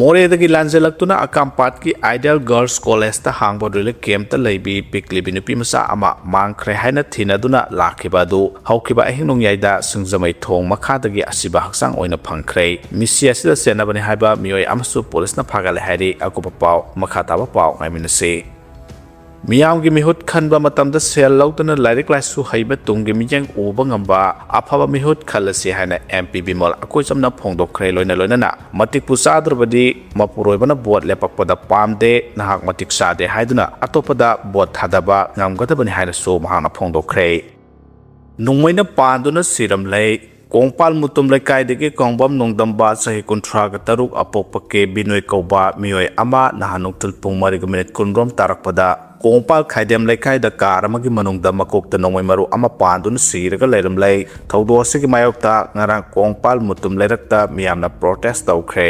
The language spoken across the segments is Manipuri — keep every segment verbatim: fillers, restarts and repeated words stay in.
ꯃꯣꯔꯦꯗꯒꯤ ꯂꯥꯟꯖꯦꯜꯂꯛꯇꯨꯅ ꯑꯀꯥꯝꯄꯥꯠꯀꯤ Ideal Girls College ꯇ ꯍꯥꯡꯕ relief camp ꯇ ꯂꯩꯕꯤ ꯄꯤꯛꯂꯤꯕꯤ ꯅꯨꯄꯤ ꯃꯆꯥ ꯑꯃ ꯃꯥꯡꯈ꯭ꯔꯦ ꯍꯥꯏꯅ ꯊꯤꯅꯗꯨꯅ ꯂꯥꯛꯈꯤꯕ ꯑꯗꯨ ꯍꯧꯈꯤꯕ ꯑꯍꯤꯡ ꯅꯣꯡꯌꯥꯏꯗ ꯁꯤꯡꯖꯃꯩ ꯊꯣꯡ ꯃꯈꯥꯗꯒꯤ ꯑꯁꯤꯕ ꯍꯛꯆꯥꯡ ꯑꯣꯏꯅ ꯐꯪꯈ꯭ꯔꯦ꯫ ꯃꯤꯁꯤ ꯑꯁꯤꯗ ꯆꯦꯟꯅꯕꯅꯤ ꯍꯥꯏꯕ ꯃꯤꯑꯣꯏ ꯑꯃꯁꯨ ꯄꯨꯂꯤꯁꯅ ꯐꯥꯒꯠꯂꯦ ꯍꯥꯏꯔꯤ꯫ ꯑꯀꯨꯞꯄ ꯄꯥꯎ ꯃꯈꯥ ꯇꯥꯕ ꯄꯥꯎ ꯉꯥꯏꯃꯤꯟꯅꯁꯤ꯫ ꯃꯤꯌꯥꯝꯒꯤ ꯃꯤꯍꯨꯠ ꯈꯟꯕ ꯃꯇꯝꯗ ꯁꯦꯜ ꯂꯧꯗꯨꯅ ꯂꯥꯏꯔꯤꯛ ꯂꯥꯏꯁꯨ ꯍꯩꯕ ꯇꯨꯡꯒꯤ ꯃꯤꯠꯌꯦꯡ ꯎꯕ ꯉꯝꯕ ꯑꯐꯕ ꯃꯤꯍꯨꯠ ꯈꯜꯂꯁꯤ ꯍꯥꯏꯅ M P ꯕꯤꯃꯣꯜ ꯑꯀꯣꯏꯆꯝꯅ ꯐꯣꯡꯗꯣꯛꯈ꯭ꯔꯦ꯫ ꯂꯣꯏꯅ ꯂꯣꯏꯅꯅ ꯃꯇꯤꯛꯄꯨ ꯆꯥꯗ꯭ꯔꯕꯗꯤ ꯃꯄꯨꯔꯣꯏꯕꯅ ꯚꯣꯠ ꯂꯦꯞꯄꯛꯄꯗ ꯄꯥꯝꯗꯦ, ꯅꯍꯥꯛ ꯃꯇꯤꯛ ꯆꯥꯗꯦ ꯍꯥꯏꯗꯨꯅ ꯑꯇꯣꯞꯄꯗ ꯚꯣꯠ ꯊꯥꯗꯕ ꯉꯝꯒꯗꯕꯅꯤ ꯍꯥꯏꯅꯁꯨ ꯃꯍꯥꯛꯅ ꯐꯣꯡꯗꯣꯛꯈ꯭ꯔꯦ꯫ ꯅꯣꯡꯃꯩꯅ ꯄꯥꯟꯗꯨꯅ ꯁꯤꯔꯝꯂꯦ꯫ ꯀꯣꯡꯄꯥꯜ ꯃꯨꯇꯨꯝ ꯂꯩꯀꯥꯏꯗꯒꯤ ꯀꯣꯡꯕꯝ ꯅꯣꯡꯗꯝꯕ ꯆꯍꯤ ꯀꯨꯟꯊ꯭ꯔꯥꯒ ꯇꯔꯨꯛ ꯑꯄꯣꯛꯄ ꯀꯦ ꯕꯤꯅꯣꯏ ꯀꯧꯕ ꯃꯤꯑꯣꯏ ꯑꯃ ꯅꯍꯥꯟ ꯅꯨꯡꯊꯤꯜ ꯄꯨꯡ ꯃꯔꯤꯒ ꯃꯤꯅꯤꯠ ꯀꯨꯟꯔꯣꯝ ꯇꯥꯔꯛꯄꯗ ꯀꯣꯡꯄꯥꯜ ꯈꯥꯏꯗꯦꯝ ꯂꯩꯀꯥꯏꯗ ꯀꯥꯔ ꯑꯃꯒꯤ ꯃꯅꯨꯡꯗ ꯃꯀꯣꯛꯇ ꯅꯣꯡꯃꯩ ꯃꯔꯨ ꯑꯃ ꯄꯥꯟꯗꯨꯅ ꯁꯤꯔꯒ ꯂꯩꯔꯝꯂꯦ꯫ ꯊꯧꯗꯣꯛ ꯑꯁꯤꯒꯤ ꯃꯥꯌꯣꯛꯇ ꯉꯔꯥꯡ ꯀꯣꯡꯄꯥꯜ ꯃꯨꯇꯨꯝ ꯂꯩꯔꯛꯇ ꯃꯤꯌꯥꯝꯅ protest ꯇꯧꯈ꯭ꯔꯦ꯫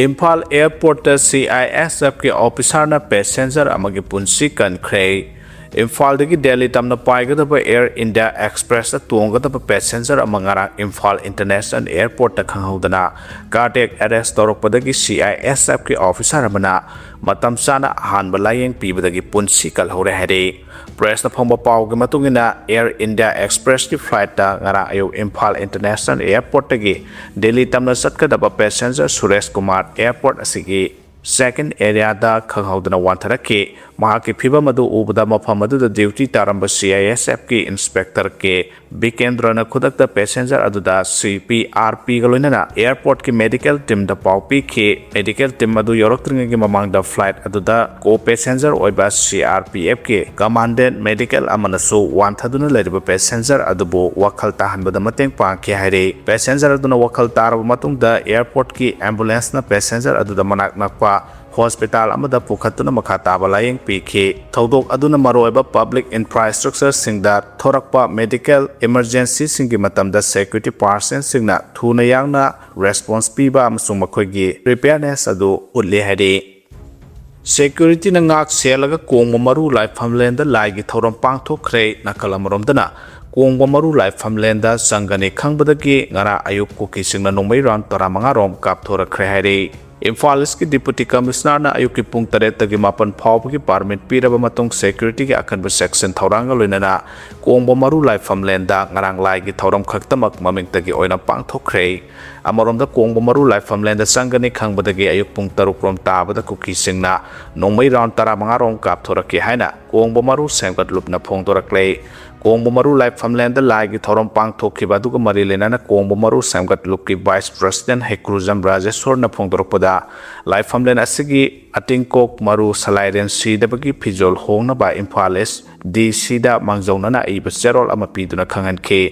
ꯏꯝꯐꯥꯜ airport ꯇ C I S F ꯀꯤ officer ꯅ passenger ꯑꯃꯒꯤ ꯄꯨꯟꯁꯤ ꯀꯟꯈ꯭ꯔꯦ꯫ ꯏꯝꯐꯥꯜꯗꯒꯤ ꯗꯦꯜꯂꯤ ꯇꯝꯅ ꯄꯥꯏꯒꯗꯕ Air India Express ꯇ ꯇꯣꯡꯒꯗꯕ passenger ꯑꯃ ꯉꯔꯥꯡ ꯏꯝꯐꯥꯜ International Airport ꯇ ꯈꯪꯍꯧꯗꯅ cardiac arrest ꯇꯧꯔꯛꯄꯗꯒꯤ C I S F ꯀꯤ officer ꯑꯃꯅ ꯃꯇꯝ ꯆꯥꯅ ꯑꯍꯥꯟꯕ ꯂꯥꯌꯦꯡ ꯄꯤꯕꯗꯒꯤ ꯄꯨꯟꯁꯤ ꯀꯜꯍꯧꯔꯦ ꯍꯥꯏꯔꯤ꯫ Press ꯅ ꯐꯪꯕ ꯄꯥꯎꯒꯤ ꯃꯇꯨꯡ ꯏꯟꯅ, Air India Express ꯀꯤ flight ꯇ ꯉꯔꯥꯡ ꯑꯌꯨꯛ ꯏꯝꯐꯥꯜ International Airport ꯇꯒꯤ ꯗꯦꯜꯂꯤ ꯇꯝꯅ ꯆꯠꯀꯗꯕ passenger ꯁꯨꯔꯦꯁ ꯀꯨꯃꯥꯔ airport ꯑꯁꯤꯒꯤ check-in area ꯗ ꯈꯪꯍꯧꯗꯅ ꯋꯥꯟꯊꯔꯛꯈꯤ꯫ ꯃꯍꯥꯛꯀꯤ ꯐꯤꯚꯝ ꯑꯗꯨ ꯎꯕꯗ ꯃꯐꯝ ꯑꯗꯨꯗ duty ꯇꯥꯔꯝꯕ C I S F ꯀꯤ inspector ꯀꯦ ꯕꯤꯀꯦꯟꯗ꯭ꯔꯅ ꯈꯨꯗꯛꯇ passenger ꯑꯗꯨꯗ C P R P ꯒ ꯂꯣꯏꯅꯅ airport ꯀꯤ medical team ꯗ ꯄꯥꯎ ꯄꯤꯈꯤ꯫ Medical team ꯑꯗꯨ ꯌꯧꯔꯛꯇ꯭ꯔꯤꯉꯩꯒꯤ ꯃꯃꯥꯡꯗ flight ꯑꯗꯨꯗ co-passenger ꯑꯣꯏꯕ C R P F ꯀꯤ commandant medical ꯑꯃꯅꯁꯨ ꯋꯥꯟꯊꯗꯨꯅ ꯂꯩꯔꯤꯕ passenger ꯑꯗꯨꯕꯨ ꯋꯥꯈꯜ ꯇꯥꯍꯟꯕꯗ ꯃꯇꯦꯡ ꯄꯥꯡꯈꯤ ꯍꯥꯏꯔꯤ꯫ Passenger ꯑꯗꯨꯅ ꯋꯥꯈꯜ ꯇꯥꯔꯕ ꯃꯇꯨꯡꯗ airport ꯀꯤ ambulance ꯅ passenger ꯑꯗꯨꯗ ꯃꯅꯥꯛ ꯅꯛꯄ hospital ꯑꯃꯗ ꯄꯨꯈꯠꯇꯨꯅ ꯃꯈꯥ ꯇꯥꯕ ꯂꯥꯌꯦꯡ ꯄꯤꯈꯤ꯫ ꯊꯧꯗꯣꯛ ꯑꯗꯨꯅ ꯃꯔꯨꯑꯣꯏꯕ public infrastructure ꯁꯤꯡꯗ ꯊꯣꯔꯛꯄ medical emergency ꯁꯤꯡꯒꯤ ꯃꯇꯝꯗ security personnel ꯁꯤꯡꯅ ꯊꯨꯅ ꯌꯥꯡꯅ response ꯄꯤꯕ ꯑꯃꯁꯨꯡ ꯃꯈꯣꯏꯒꯤ preparedness ꯑꯗꯨ ꯎꯠꯂꯤ ꯍꯥꯏꯔꯤ꯫ Security ꯅ ꯉꯥꯛ ꯁꯦꯜꯂꯒ ꯀꯣꯡꯕ ꯃꯔꯨ ꯂꯥꯏꯐꯝꯂꯦꯟꯗ ꯂꯥꯏꯒꯤ ꯊꯧꯔꯝ ꯄꯥꯡꯊꯣꯛꯈ꯭ꯔꯦ꯫ ꯅꯥꯀꯜ ꯑꯃꯔꯣꯝꯗꯅ ꯀꯣꯡꯕ ꯃꯔꯨ ꯂꯥꯏꯐꯝꯂꯦꯟꯗ ꯆꯪꯒꯅꯤ ꯈꯪꯕꯗꯒꯤ ꯉꯔꯥꯡ ꯑꯌꯨꯛ ꯀꯨꯀꯤꯁꯤꯡꯅ ꯅꯣꯡꯃꯩ ꯔꯥꯎꯟ ꯇꯔꯥꯃꯉꯥ ꯔꯣꯝ ꯀꯥꯞꯊꯣꯔꯛꯈ꯭ꯔꯦ ꯍꯥꯏꯔꯤ꯫ ꯏꯝꯐꯥꯜ ꯏꯁꯀꯤ ꯗꯤꯄꯨꯇꯤ ꯀꯃꯤꯁꯅꯔꯅ ꯑꯌꯨꯛꯀꯤ ꯄꯨꯡ ꯇꯔꯦꯠꯇꯒꯤ ꯃꯥꯄꯟ ꯐꯥꯎꯕꯒꯤ ꯄꯥꯔꯃꯤꯠ ꯄꯤꯔꯕ ꯃꯇꯨꯡ ꯁꯦꯀ꯭ꯌꯨꯔꯤꯇꯤꯒꯤ ꯑꯀꯟꯕ ꯆꯦꯛꯁꯤꯟ ꯊꯧꯔꯥꯡꯒ ꯂꯣꯏꯅꯅ ꯀꯣꯡꯕ ꯃꯔꯨ ꯂꯥꯏꯐꯝꯂꯦꯟꯗ ꯉꯔꯥꯡ ꯂꯥꯏꯒꯤ ꯊꯧꯔꯝ ꯈꯛꯇꯃꯛ ꯃꯃꯤꯡꯇꯒꯤ ꯑꯣꯏꯅ ꯄꯥꯡꯊꯣꯛꯈ꯭ꯔꯦ꯫ ꯑꯃꯔꯣꯝꯗ ꯀꯣꯡꯕ ꯃꯔꯨ ꯂꯥꯏꯐꯝꯂꯦꯟꯗ ꯆꯪꯒꯅꯤ ꯈꯪꯕꯗꯒꯤ ꯑꯌꯨꯛ ꯄꯨꯡ ꯇꯔꯨꯛ ꯔꯣꯝ ꯇꯥꯕꯗ ꯀꯨꯀꯤꯁꯤꯡꯅ ꯅꯣꯡꯃꯩ ꯔꯥꯎꯟ ꯇꯔꯥꯃꯉꯥ ꯔꯣꯝ ꯀꯥꯞꯊꯣꯔꯛꯈꯤ ꯍꯥꯏꯅ ꯀꯣꯡꯕ ꯃꯔꯨ ꯁꯦꯝꯒꯠꯂꯨꯞꯅ ꯐꯣꯡꯗꯣꯔꯛꯂꯦ꯫ ꯀꯣꯡꯕ ꯃꯔꯨ ꯂꯥꯏꯐꯝꯂꯦꯟꯗ ꯂꯥꯏꯒꯤ ꯊꯧꯔꯝ ꯄꯥꯡꯊꯣꯛꯈꯤꯕ ꯑꯗꯨꯒ ꯃꯔꯤ ꯂꯩꯅꯅ ꯀꯣꯡꯕ ꯃꯔꯨ ꯁꯦꯝꯒꯠꯂꯨꯞꯀꯤ ꯚꯥꯏꯁ ꯄ꯭ꯔꯁꯤꯗꯦꯟ ꯍꯩꯀ꯭ꯔꯨꯖꯝ ꯔꯥꯖꯦꯁꯣꯔꯅ ꯐꯣꯡꯗꯣꯔꯛꯄꯗ, ꯂꯥꯏꯐꯝꯂꯦꯟ ꯑꯁꯤꯒꯤ ꯑꯇꯤꯡꯀꯣꯛ ꯃꯔꯨ ꯁꯂꯥꯏꯔꯦꯟ ꯁꯤꯗꯕꯒꯤ ꯐꯤꯖꯣꯜ ꯍꯣꯡꯅꯕ ꯏꯝꯐꯥꯜ ꯏꯁ ꯗꯤ ꯁꯤꯗ ꯃꯥꯡꯖꯧꯅꯅ ꯑꯏꯕ ꯆꯦꯔꯣꯜ ꯑꯃ ꯄꯤꯗꯨꯅ ꯈꯪꯍꯟꯈꯤ꯫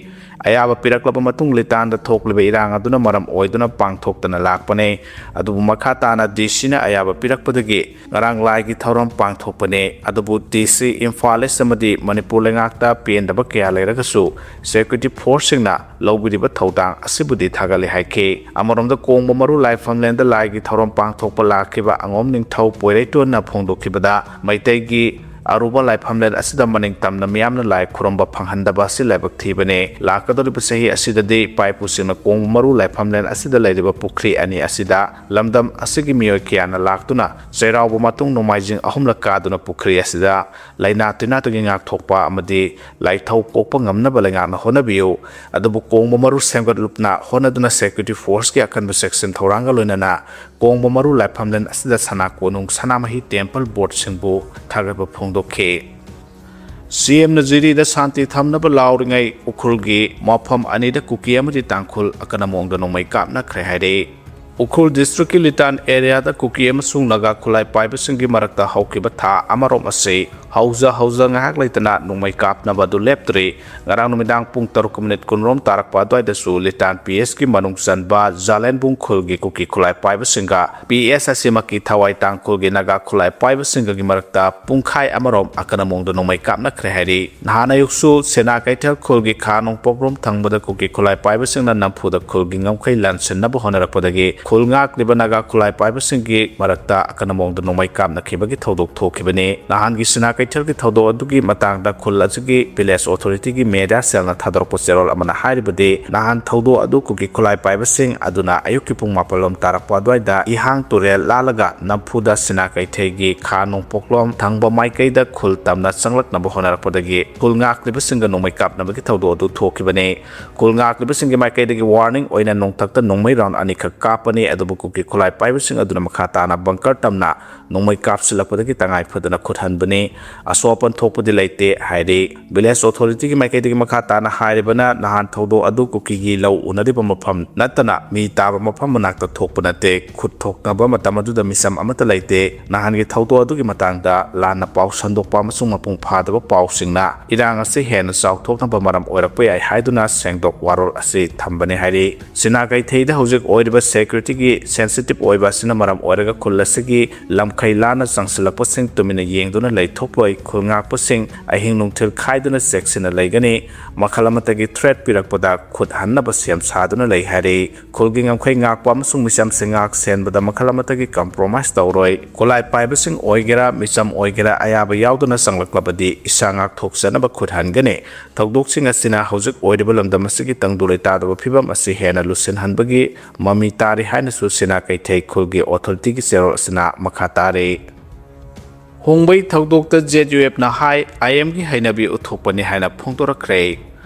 ꯑꯌꯥꯕ ꯄꯤꯔꯛꯂꯕ ꯃꯇꯨꯡ ꯂꯤꯇꯥꯟꯗ ꯊꯣꯛꯂꯤꯕ ꯏꯔꯥꯡ ꯑꯗꯨꯅ ꯃꯔꯝ ꯑꯣꯏꯗꯨꯅ ꯄꯥꯡꯊꯣꯛꯇꯅ ꯂꯥꯛꯄꯅꯦ꯫ ꯑꯗꯨꯕꯨ ꯃꯈꯥ ꯇꯥꯅ ꯗꯤ ꯁꯤꯅ ꯑꯌꯥꯕ ꯄꯤꯔꯛꯄꯗꯒꯤ ꯉꯔꯥꯡ ꯂꯥꯏꯒꯤ ꯊꯧꯔꯝ ꯄꯥꯡꯊꯣꯛꯄꯅꯦ꯫ ꯑꯗꯨꯕꯨ ꯗꯤ ꯁꯤ ꯏꯝꯐꯥꯜ ꯏꯁ ꯑꯃꯗꯤ ꯃꯅꯤꯄꯨꯔ ꯂꯩꯉꯥꯛꯇ ꯄꯦꯟꯗꯕ ꯀꯌꯥ ꯂꯩꯔꯒꯁꯨ ꯁꯦꯀ꯭ꯌꯨꯔꯤꯇꯤ ꯐꯣꯔꯁꯁꯤꯡꯅ ꯂꯧꯕꯤꯔꯤꯕ ꯊꯧꯗꯥꯡ ꯑꯁꯤꯕꯨꯗꯤ ꯊꯥꯒꯠꯂꯤ ꯍꯥꯏꯈꯤ꯫ ꯑꯃꯔꯣꯝꯗ ꯀꯣꯡꯕ ꯃꯔꯨ ꯂꯥꯏꯐꯝꯂꯦꯟꯗ ꯂꯥꯏꯒꯤ ꯊꯧꯔꯝ ꯄꯥꯡꯊꯣꯛꯄ ꯂꯥꯛꯈꯤꯕ ꯑꯉꯣꯝ ꯅꯤꯡꯊꯧ ꯄꯣꯏꯔꯩꯇꯣꯟꯅ ꯐꯣꯡꯗꯣꯛꯈꯤꯕꯗ, ꯃꯩꯇꯩꯒꯤ ꯑꯔꯨꯕ ꯂꯥꯏꯐꯝꯂꯦꯟ ꯑꯁꯤꯗ ꯃꯅꯤꯡ ꯇꯝꯅ ꯃꯤꯌꯥꯝꯅ ꯂꯥꯏ ꯈꯨꯔꯨꯝꯕ ꯐꯪꯍꯟꯗꯕ ꯑꯁꯤ ꯂꯥꯏꯕꯛ ꯊꯤꯕꯅꯤ꯫ ꯂꯥꯛꯀꯗꯧꯔꯤꯕ ꯆꯍꯤ ꯑꯁꯤꯗꯗꯤ ꯏꯄꯥ ꯏꯄꯨꯁꯤꯡꯅ ꯀꯣꯡꯕ ꯃꯔꯨ ꯂꯥꯏꯐꯝꯂꯦꯟ ꯑꯁꯤꯗ ꯂꯩꯔꯤꯕ ꯄꯨꯈ꯭ꯔꯤ ꯑꯅꯤ ꯑꯁꯤꯗ ꯂꯝꯗꯝ ꯑꯁꯤꯒꯤ ꯃꯤꯑꯣꯏ ꯀꯌꯥꯅ ꯂꯥꯛꯇꯨꯅ ꯆꯩꯔꯥꯎꯕ ꯃꯇꯨꯡ ꯅꯣꯡꯃꯥꯏꯖꯤꯡ ꯑꯍꯨꯝꯂꯛ ꯀꯥꯗꯨꯅ ꯄꯨꯈ꯭ꯔꯤ ꯑꯁꯤꯗ ꯂꯥꯏꯅꯥ ꯇꯤꯟꯅꯥꯗꯒꯤ ꯉꯥꯛꯊꯣꯛꯄ ꯑꯃꯗꯤ ꯂꯥꯏꯊꯧ ꯀꯣꯛꯄ ꯉꯝꯅꯕ ꯂꯩꯉꯥꯛꯅ ꯍꯣꯠꯅꯕꯤꯌꯨ꯫ ꯑꯗꯨꯕꯨ ꯀꯣꯡꯕ ꯃꯔꯨ ꯁꯦꯝꯒꯠꯂꯨꯞꯅ ꯍꯣꯠꯅꯗꯨꯅ ꯁꯦꯀ꯭ꯌꯨꯔꯤꯇꯤ ꯐꯣꯔꯁꯀꯤ ꯑꯀꯟꯕ ꯆꯦꯛꯁꯤꯟ ꯊꯧꯔꯥꯡꯒ ꯂꯣꯏꯅꯅ ꯀꯣꯡꯕ ꯃꯔꯨ ꯂꯥꯏꯐꯝꯂꯦꯟ ꯑꯁꯤꯗ ꯁꯅꯥ ꯀꯣꯅꯨꯡ ꯁꯅꯥꯃꯍꯤ ꯇꯦꯝꯄꯜ ꯕꯣꯔꯗꯁꯤꯡꯕꯨ ꯊꯥꯒꯠꯄ ꯐꯣꯡꯗꯣꯛꯈꯤ꯫ ꯁꯤ ꯑꯦꯝꯅ ꯖꯤꯔꯤꯗ ꯁꯥꯟꯇꯤ ꯊꯝꯅꯕ ꯂꯥꯎꯔꯤꯉꯩ ꯎꯈ꯭ꯔꯨꯜꯒꯤ ꯃꯐꯝ ꯑꯅꯤꯗ ꯀꯨꯀꯤ ꯑꯃꯗꯤ ꯇꯥꯡꯈꯨꯜ ꯑꯀꯟꯕ ꯃꯑꯣꯡꯗ ꯅꯣꯡꯃꯩ ꯀꯥꯞꯅꯈ꯭ꯔꯦ ꯍꯥꯏꯔꯤ꯫ ꯎꯈ꯭ꯔꯨꯜ ꯗꯤꯁꯇ꯭ꯔꯤꯛꯀꯤ ꯂꯤꯇꯥꯟ ꯑꯦꯔꯤꯌꯥꯗ ꯀꯨꯀꯤ ꯑꯃꯁꯨꯡ ꯅꯥꯒꯥ ꯈꯨꯠꯂꯥꯏ ꯄꯥꯏꯕꯁꯤꯡꯒꯤ ꯃꯔꯛꯇ ꯍꯧꯈꯤꯕ ꯊꯥ ꯑꯃꯔꯣꯝ ꯑꯁꯤ ꯍꯧꯖ ꯍꯧꯖ ꯉꯥꯏꯍꯥꯛ ꯂꯩꯇꯅ ꯅꯣꯡꯃꯩ ꯀꯥꯞꯅꯕ ꯑꯗꯨ ꯂꯦꯞꯇ꯭ꯔꯤ꯫ ꯉꯔꯥꯡ ꯅꯨꯃꯤꯗꯥꯡ ꯄꯨꯡ ꯇꯔꯨꯛ ꯃꯤꯅꯤꯠ ꯀꯨꯟꯔꯣꯝ ꯇꯥꯔꯛꯄ ꯑꯗꯨꯋꯥꯏꯗꯁꯨ ꯂꯤꯇꯥꯟ ꯄꯤ ꯑꯦꯁꯀꯤ ꯃꯅꯨꯡ ꯆꯟꯕ ꯖꯥꯂꯦꯟꯕꯨꯡ ꯈꯨꯜꯒꯤ ꯀꯨꯀꯤ ꯈꯨꯠꯂꯥꯏ ꯄꯥꯏꯕꯁꯤꯡꯒ ꯄꯤ ꯑꯦꯁ ꯑꯁꯤꯃꯛꯀꯤ ꯊꯋꯥꯏ ꯇꯥꯡꯈꯨꯜꯒꯤ ꯅꯥꯒꯥ ꯈꯨꯠꯂꯥꯏ ꯄꯥꯏꯕꯁꯤꯡꯒꯒꯤ ꯃꯔꯛꯇ ꯄꯨꯡꯈꯥꯏ ꯑꯃꯔꯣꯝ ꯑꯀꯟꯕ ꯃꯑꯣꯡꯗ ꯅꯣꯡꯃꯩ ꯀꯥꯞꯅꯈ꯭ꯔꯦ ꯍꯥꯏꯔꯤ꯫ ꯅꯍꯥꯟ ꯑꯌꯨꯛꯁꯨ ꯁꯦꯅꯥ ꯀꯩꯊꯦꯜ ꯈꯨꯜꯒꯤ ꯈꯥ ꯅꯣꯡꯄꯣꯛꯂꯣꯝ ꯊꯪꯕꯗ ꯀꯨꯀꯤ ꯈꯨꯠꯂꯥꯏ ꯄꯥꯏꯕꯁꯤꯡꯅ ꯅꯝꯐꯨꯗ ꯈꯨꯜꯒꯤ ꯉꯝꯈꯩ ꯂꯥꯟꯁꯤꯟꯅꯕ ꯍꯣꯠꯅꯔꯛꯄꯗꯒꯤ ꯈꯨꯜ ꯉꯥꯛꯂꯤꯕ ꯅꯥꯒꯥ ꯈꯨꯠꯂꯥꯏ ꯄꯥꯏꯕꯁꯤꯡꯒꯤ ꯃꯔꯛꯇ ꯑꯀꯟꯕ ꯃꯑꯣꯡꯗ ꯅꯣꯡꯃꯩ ꯀꯥꯞꯅꯈꯤꯕꯒꯤ ꯊꯧꯗꯣꯛ ꯊꯣꯛꯈꯤꯕꯅꯤ꯫ ꯅꯍꯥꯟꯒꯤ ꯁꯤꯅꯥ ꯀꯩꯊꯦꯜꯒꯤ ꯊꯧꯗꯣꯛ ꯑꯗꯨꯒꯤ ꯃꯇꯥꯡꯗ ꯈꯨꯜ ꯑꯁꯤꯒꯤ village authority ꯒꯤ media cell ꯅ ꯊꯥꯗꯣꯔꯛꯄ ꯆꯦꯔꯣꯜ ꯑꯃꯅ ꯍꯥꯏꯔꯤꯕꯗꯤ, ꯅꯍꯥꯟ ꯊꯧꯗꯣꯛ ꯑꯗꯨ ꯀꯨꯀꯤ ꯈꯨꯠꯂꯥꯏ ꯄꯥꯏꯕꯁꯤꯡ ꯑꯗꯨꯅ ꯑꯌꯨꯛꯀꯤ ꯄꯨꯡ ꯃꯥꯄꯜ ꯂꯣꯝ ꯇꯥꯔꯛꯄ ꯑꯗꯨꯋꯥꯏꯗ ꯏꯍꯥꯡ ꯇꯨꯔꯦꯜ ꯂꯥꯜꯂꯒ ꯅꯝꯐꯨꯗ ꯁꯤꯅꯥ ꯀꯩꯊꯦꯜꯒꯤ ꯈꯥ ꯅꯣꯡꯄꯣꯛꯂꯣꯝ ꯊꯪꯕ ꯃꯥꯏꯀꯩꯗ ꯈꯨꯜ ꯇꯝꯅ ꯆꯪꯂꯛꯅꯕ ꯍꯣꯠꯅꯔꯛꯄꯗꯒꯤ ꯈꯨꯜ ꯉꯥꯛꯂꯤꯕꯁꯤꯡꯒ ꯅꯣꯡꯃꯩ ꯀꯥꯞꯅꯕꯒꯤ ꯊꯧꯗꯣꯛ ꯑꯗꯨ ꯊꯣꯛꯈꯤꯕꯅꯤ꯫ ꯈꯨꯜ ꯉꯥꯛꯂꯤꯕꯁꯤꯡꯒꯤ ꯃꯥꯏꯀꯩꯗꯒꯤ warning ꯑꯣꯏꯅ ꯅꯣꯡꯊꯛꯇ ꯅꯣꯡꯃꯩ round ꯑꯅꯤꯈꯛ ꯀꯥꯞꯄꯅꯤ, ꯑꯗꯨꯕꯨ ꯀꯨꯀꯤ ꯈꯨꯠꯂꯥꯏ ꯄꯥꯏꯕꯁꯤꯡ ꯑꯗꯨꯅ ꯃꯈꯥ ꯇꯥꯅ bunker ꯇꯝꯅ ꯅꯣꯡꯃꯩ ꯀꯥꯞꯁꯤꯜꯂꯛꯄꯗꯒꯤ ꯇꯉꯥꯏ ꯐꯗꯅ ꯈꯨꯠ ꯍꯟꯕꯅꯤ꯫ ꯑꯁꯣꯛ ꯑꯄꯟ ꯊꯣꯛꯄꯗꯤ ꯂꯩꯇꯦ ꯍꯥꯏꯔꯤ꯫ Village authority ꯒꯤ ꯃꯥꯏꯀꯩꯗꯒꯤ ꯃꯈꯥ ꯇꯥꯅ ꯍꯥꯏꯔꯤꯕꯅ, ꯅꯍꯥꯟ ꯊꯧꯗꯣꯛ ꯑꯗꯨ ꯀꯨꯀꯤꯒꯤ ꯂꯧ ꯎꯅꯔꯤꯕ ꯃꯐꯝ ꯅꯠꯇꯅ ꯃꯤ ꯇꯥꯕ ꯃꯐꯝ ꯃꯅꯥꯛꯇ ꯊꯣꯛꯄ ꯅꯠꯇꯦ꯫ ꯈꯨꯠ ꯊꯣꯛꯅꯕ ꯃꯇꯝ ꯑꯗꯨꯗ ꯃꯤꯆꯝ ꯑꯃꯠꯇ ꯂꯩꯇꯦ꯫ ꯅꯍꯥꯟꯒꯤ ꯊꯧꯗꯣꯛ ꯑꯗꯨꯒꯤ ꯃꯇꯥꯡꯗ ꯂꯥꯟꯅ ꯄꯥꯎ ꯁꯟꯗꯣꯛꯄ ꯑꯃꯁꯨꯡ ꯃꯄꯨꯡ ꯐꯥꯗꯕ ꯄꯥꯎꯁꯤꯡꯅ ꯏꯔꯥꯡ ꯑꯁꯤ ꯍꯦꯟꯅ ꯆꯥꯎꯊꯣꯛꯅꯕ ꯃꯔꯝ ꯑꯣꯏꯔꯛꯄ ꯌꯥꯏ ꯍꯥꯏꯗꯨꯅ ꯁꯦꯡꯗꯣꯛ ꯋꯥꯔꯣꯜ ꯑꯁꯤ ꯊꯝꯕꯅꯤ ꯍꯥꯏꯔꯤ꯫ ꯁꯤꯅꯥ ꯀꯩꯊꯩꯗ ꯍꯧꯖꯤꯛ ꯑꯣꯏꯔꯤꯕ security ꯒꯤ sensitive ꯑꯣꯏꯕ ꯑꯁꯤꯅ ꯃꯔꯝ ꯑꯣꯏꯔꯒ ꯈꯨꯜ ꯑꯁꯤꯒꯤ ꯂꯝꯈꯩ ꯂꯥꯟꯅ ꯆꯪꯁꯤꯜꯂꯛꯄꯁꯤꯡ ꯇꯨꯃꯤꯟꯅ ꯌꯦꯡꯗꯨꯅ ꯂꯩꯊꯣꯛꯂꯣꯏ꯫ ꯈꯨꯜ ꯉꯥꯛꯄꯁꯤꯡ ꯑꯍꯤꯡ ꯅꯨꯡꯊꯤꯜ ꯈꯥꯏꯗꯅ ꯆꯦꯛꯁꯤꯟꯅ ꯂꯩꯒꯅꯤ꯫ ꯃꯈꯜ ꯑꯃꯠꯇꯒꯤ threat ꯄꯤꯔꯛꯄꯗ ꯈꯨꯠ ꯍꯟꯅꯕ ꯁꯦꯝ ꯁꯥꯗꯨꯅ ꯂꯩ ꯍꯥꯏꯔꯤ꯫ ꯈꯨꯜꯒꯤ ꯉꯝꯈꯩ ꯉꯥꯛꯄ ꯑꯃꯁꯨꯡ ꯃꯤꯆꯝꯁꯤꯡ ꯉꯥꯛ ꯁꯦꯟꯕꯗ ꯃꯈꯜ ꯑꯃꯠꯇꯒꯤ compromise ꯇꯧꯔꯣꯏ꯫ ꯈꯨꯠꯂꯥꯏ ꯄꯥꯏꯕꯁꯤꯡ ꯑꯣꯏꯒꯦꯔꯥ, ꯃꯤꯆꯝ ꯑꯣꯏꯒꯦꯔꯥ, ꯑꯌꯥꯕ ꯌꯥꯎꯗꯅ ꯆꯪꯂꯛꯂꯕꯗꯤ ꯏꯁꯥ ꯉꯥꯛꯊꯣꯛꯆꯅꯕ ꯈꯨꯠ ꯍꯟꯒꯅꯤ꯫ ꯊꯧꯗꯣꯛꯁꯤꯡ ꯑꯁꯤꯅ ꯍꯧꯖꯤꯛ ꯑꯣꯏꯔꯤꯕ ꯂꯝꯗꯝ ꯑꯁꯤꯒꯤ ꯇꯪꯗꯨ ꯂꯩꯇꯥꯗꯕ ꯐꯤꯕꯝ ꯑꯁꯤ ꯍꯦꯟꯅ ꯂꯨꯁꯤꯟꯍꯟꯕꯒꯤ ꯃꯃꯤ ꯇꯥꯔꯤ ꯍꯥꯏꯅꯁꯨ ꯁꯤꯅꯥ ꯀꯩꯊꯩ ꯈꯨꯜꯒꯤ authority ꯒꯤ ꯆꯦꯔꯣꯜ ꯑꯁꯤꯅ ꯃꯈꯥ ꯇꯥꯔꯤ꯫ ꯍꯣꯡꯕꯩ ꯊꯧꯗꯣꯛꯇ Z U F ꯅ ꯍꯥꯏ, I M ꯒꯤ ꯍꯩꯅꯕꯤ ꯎꯠꯊꯣꯛꯄꯅꯤ ꯍꯥꯏꯅ ꯐꯣꯡꯗꯣꯔꯛꯈ꯭ꯔꯦ꯫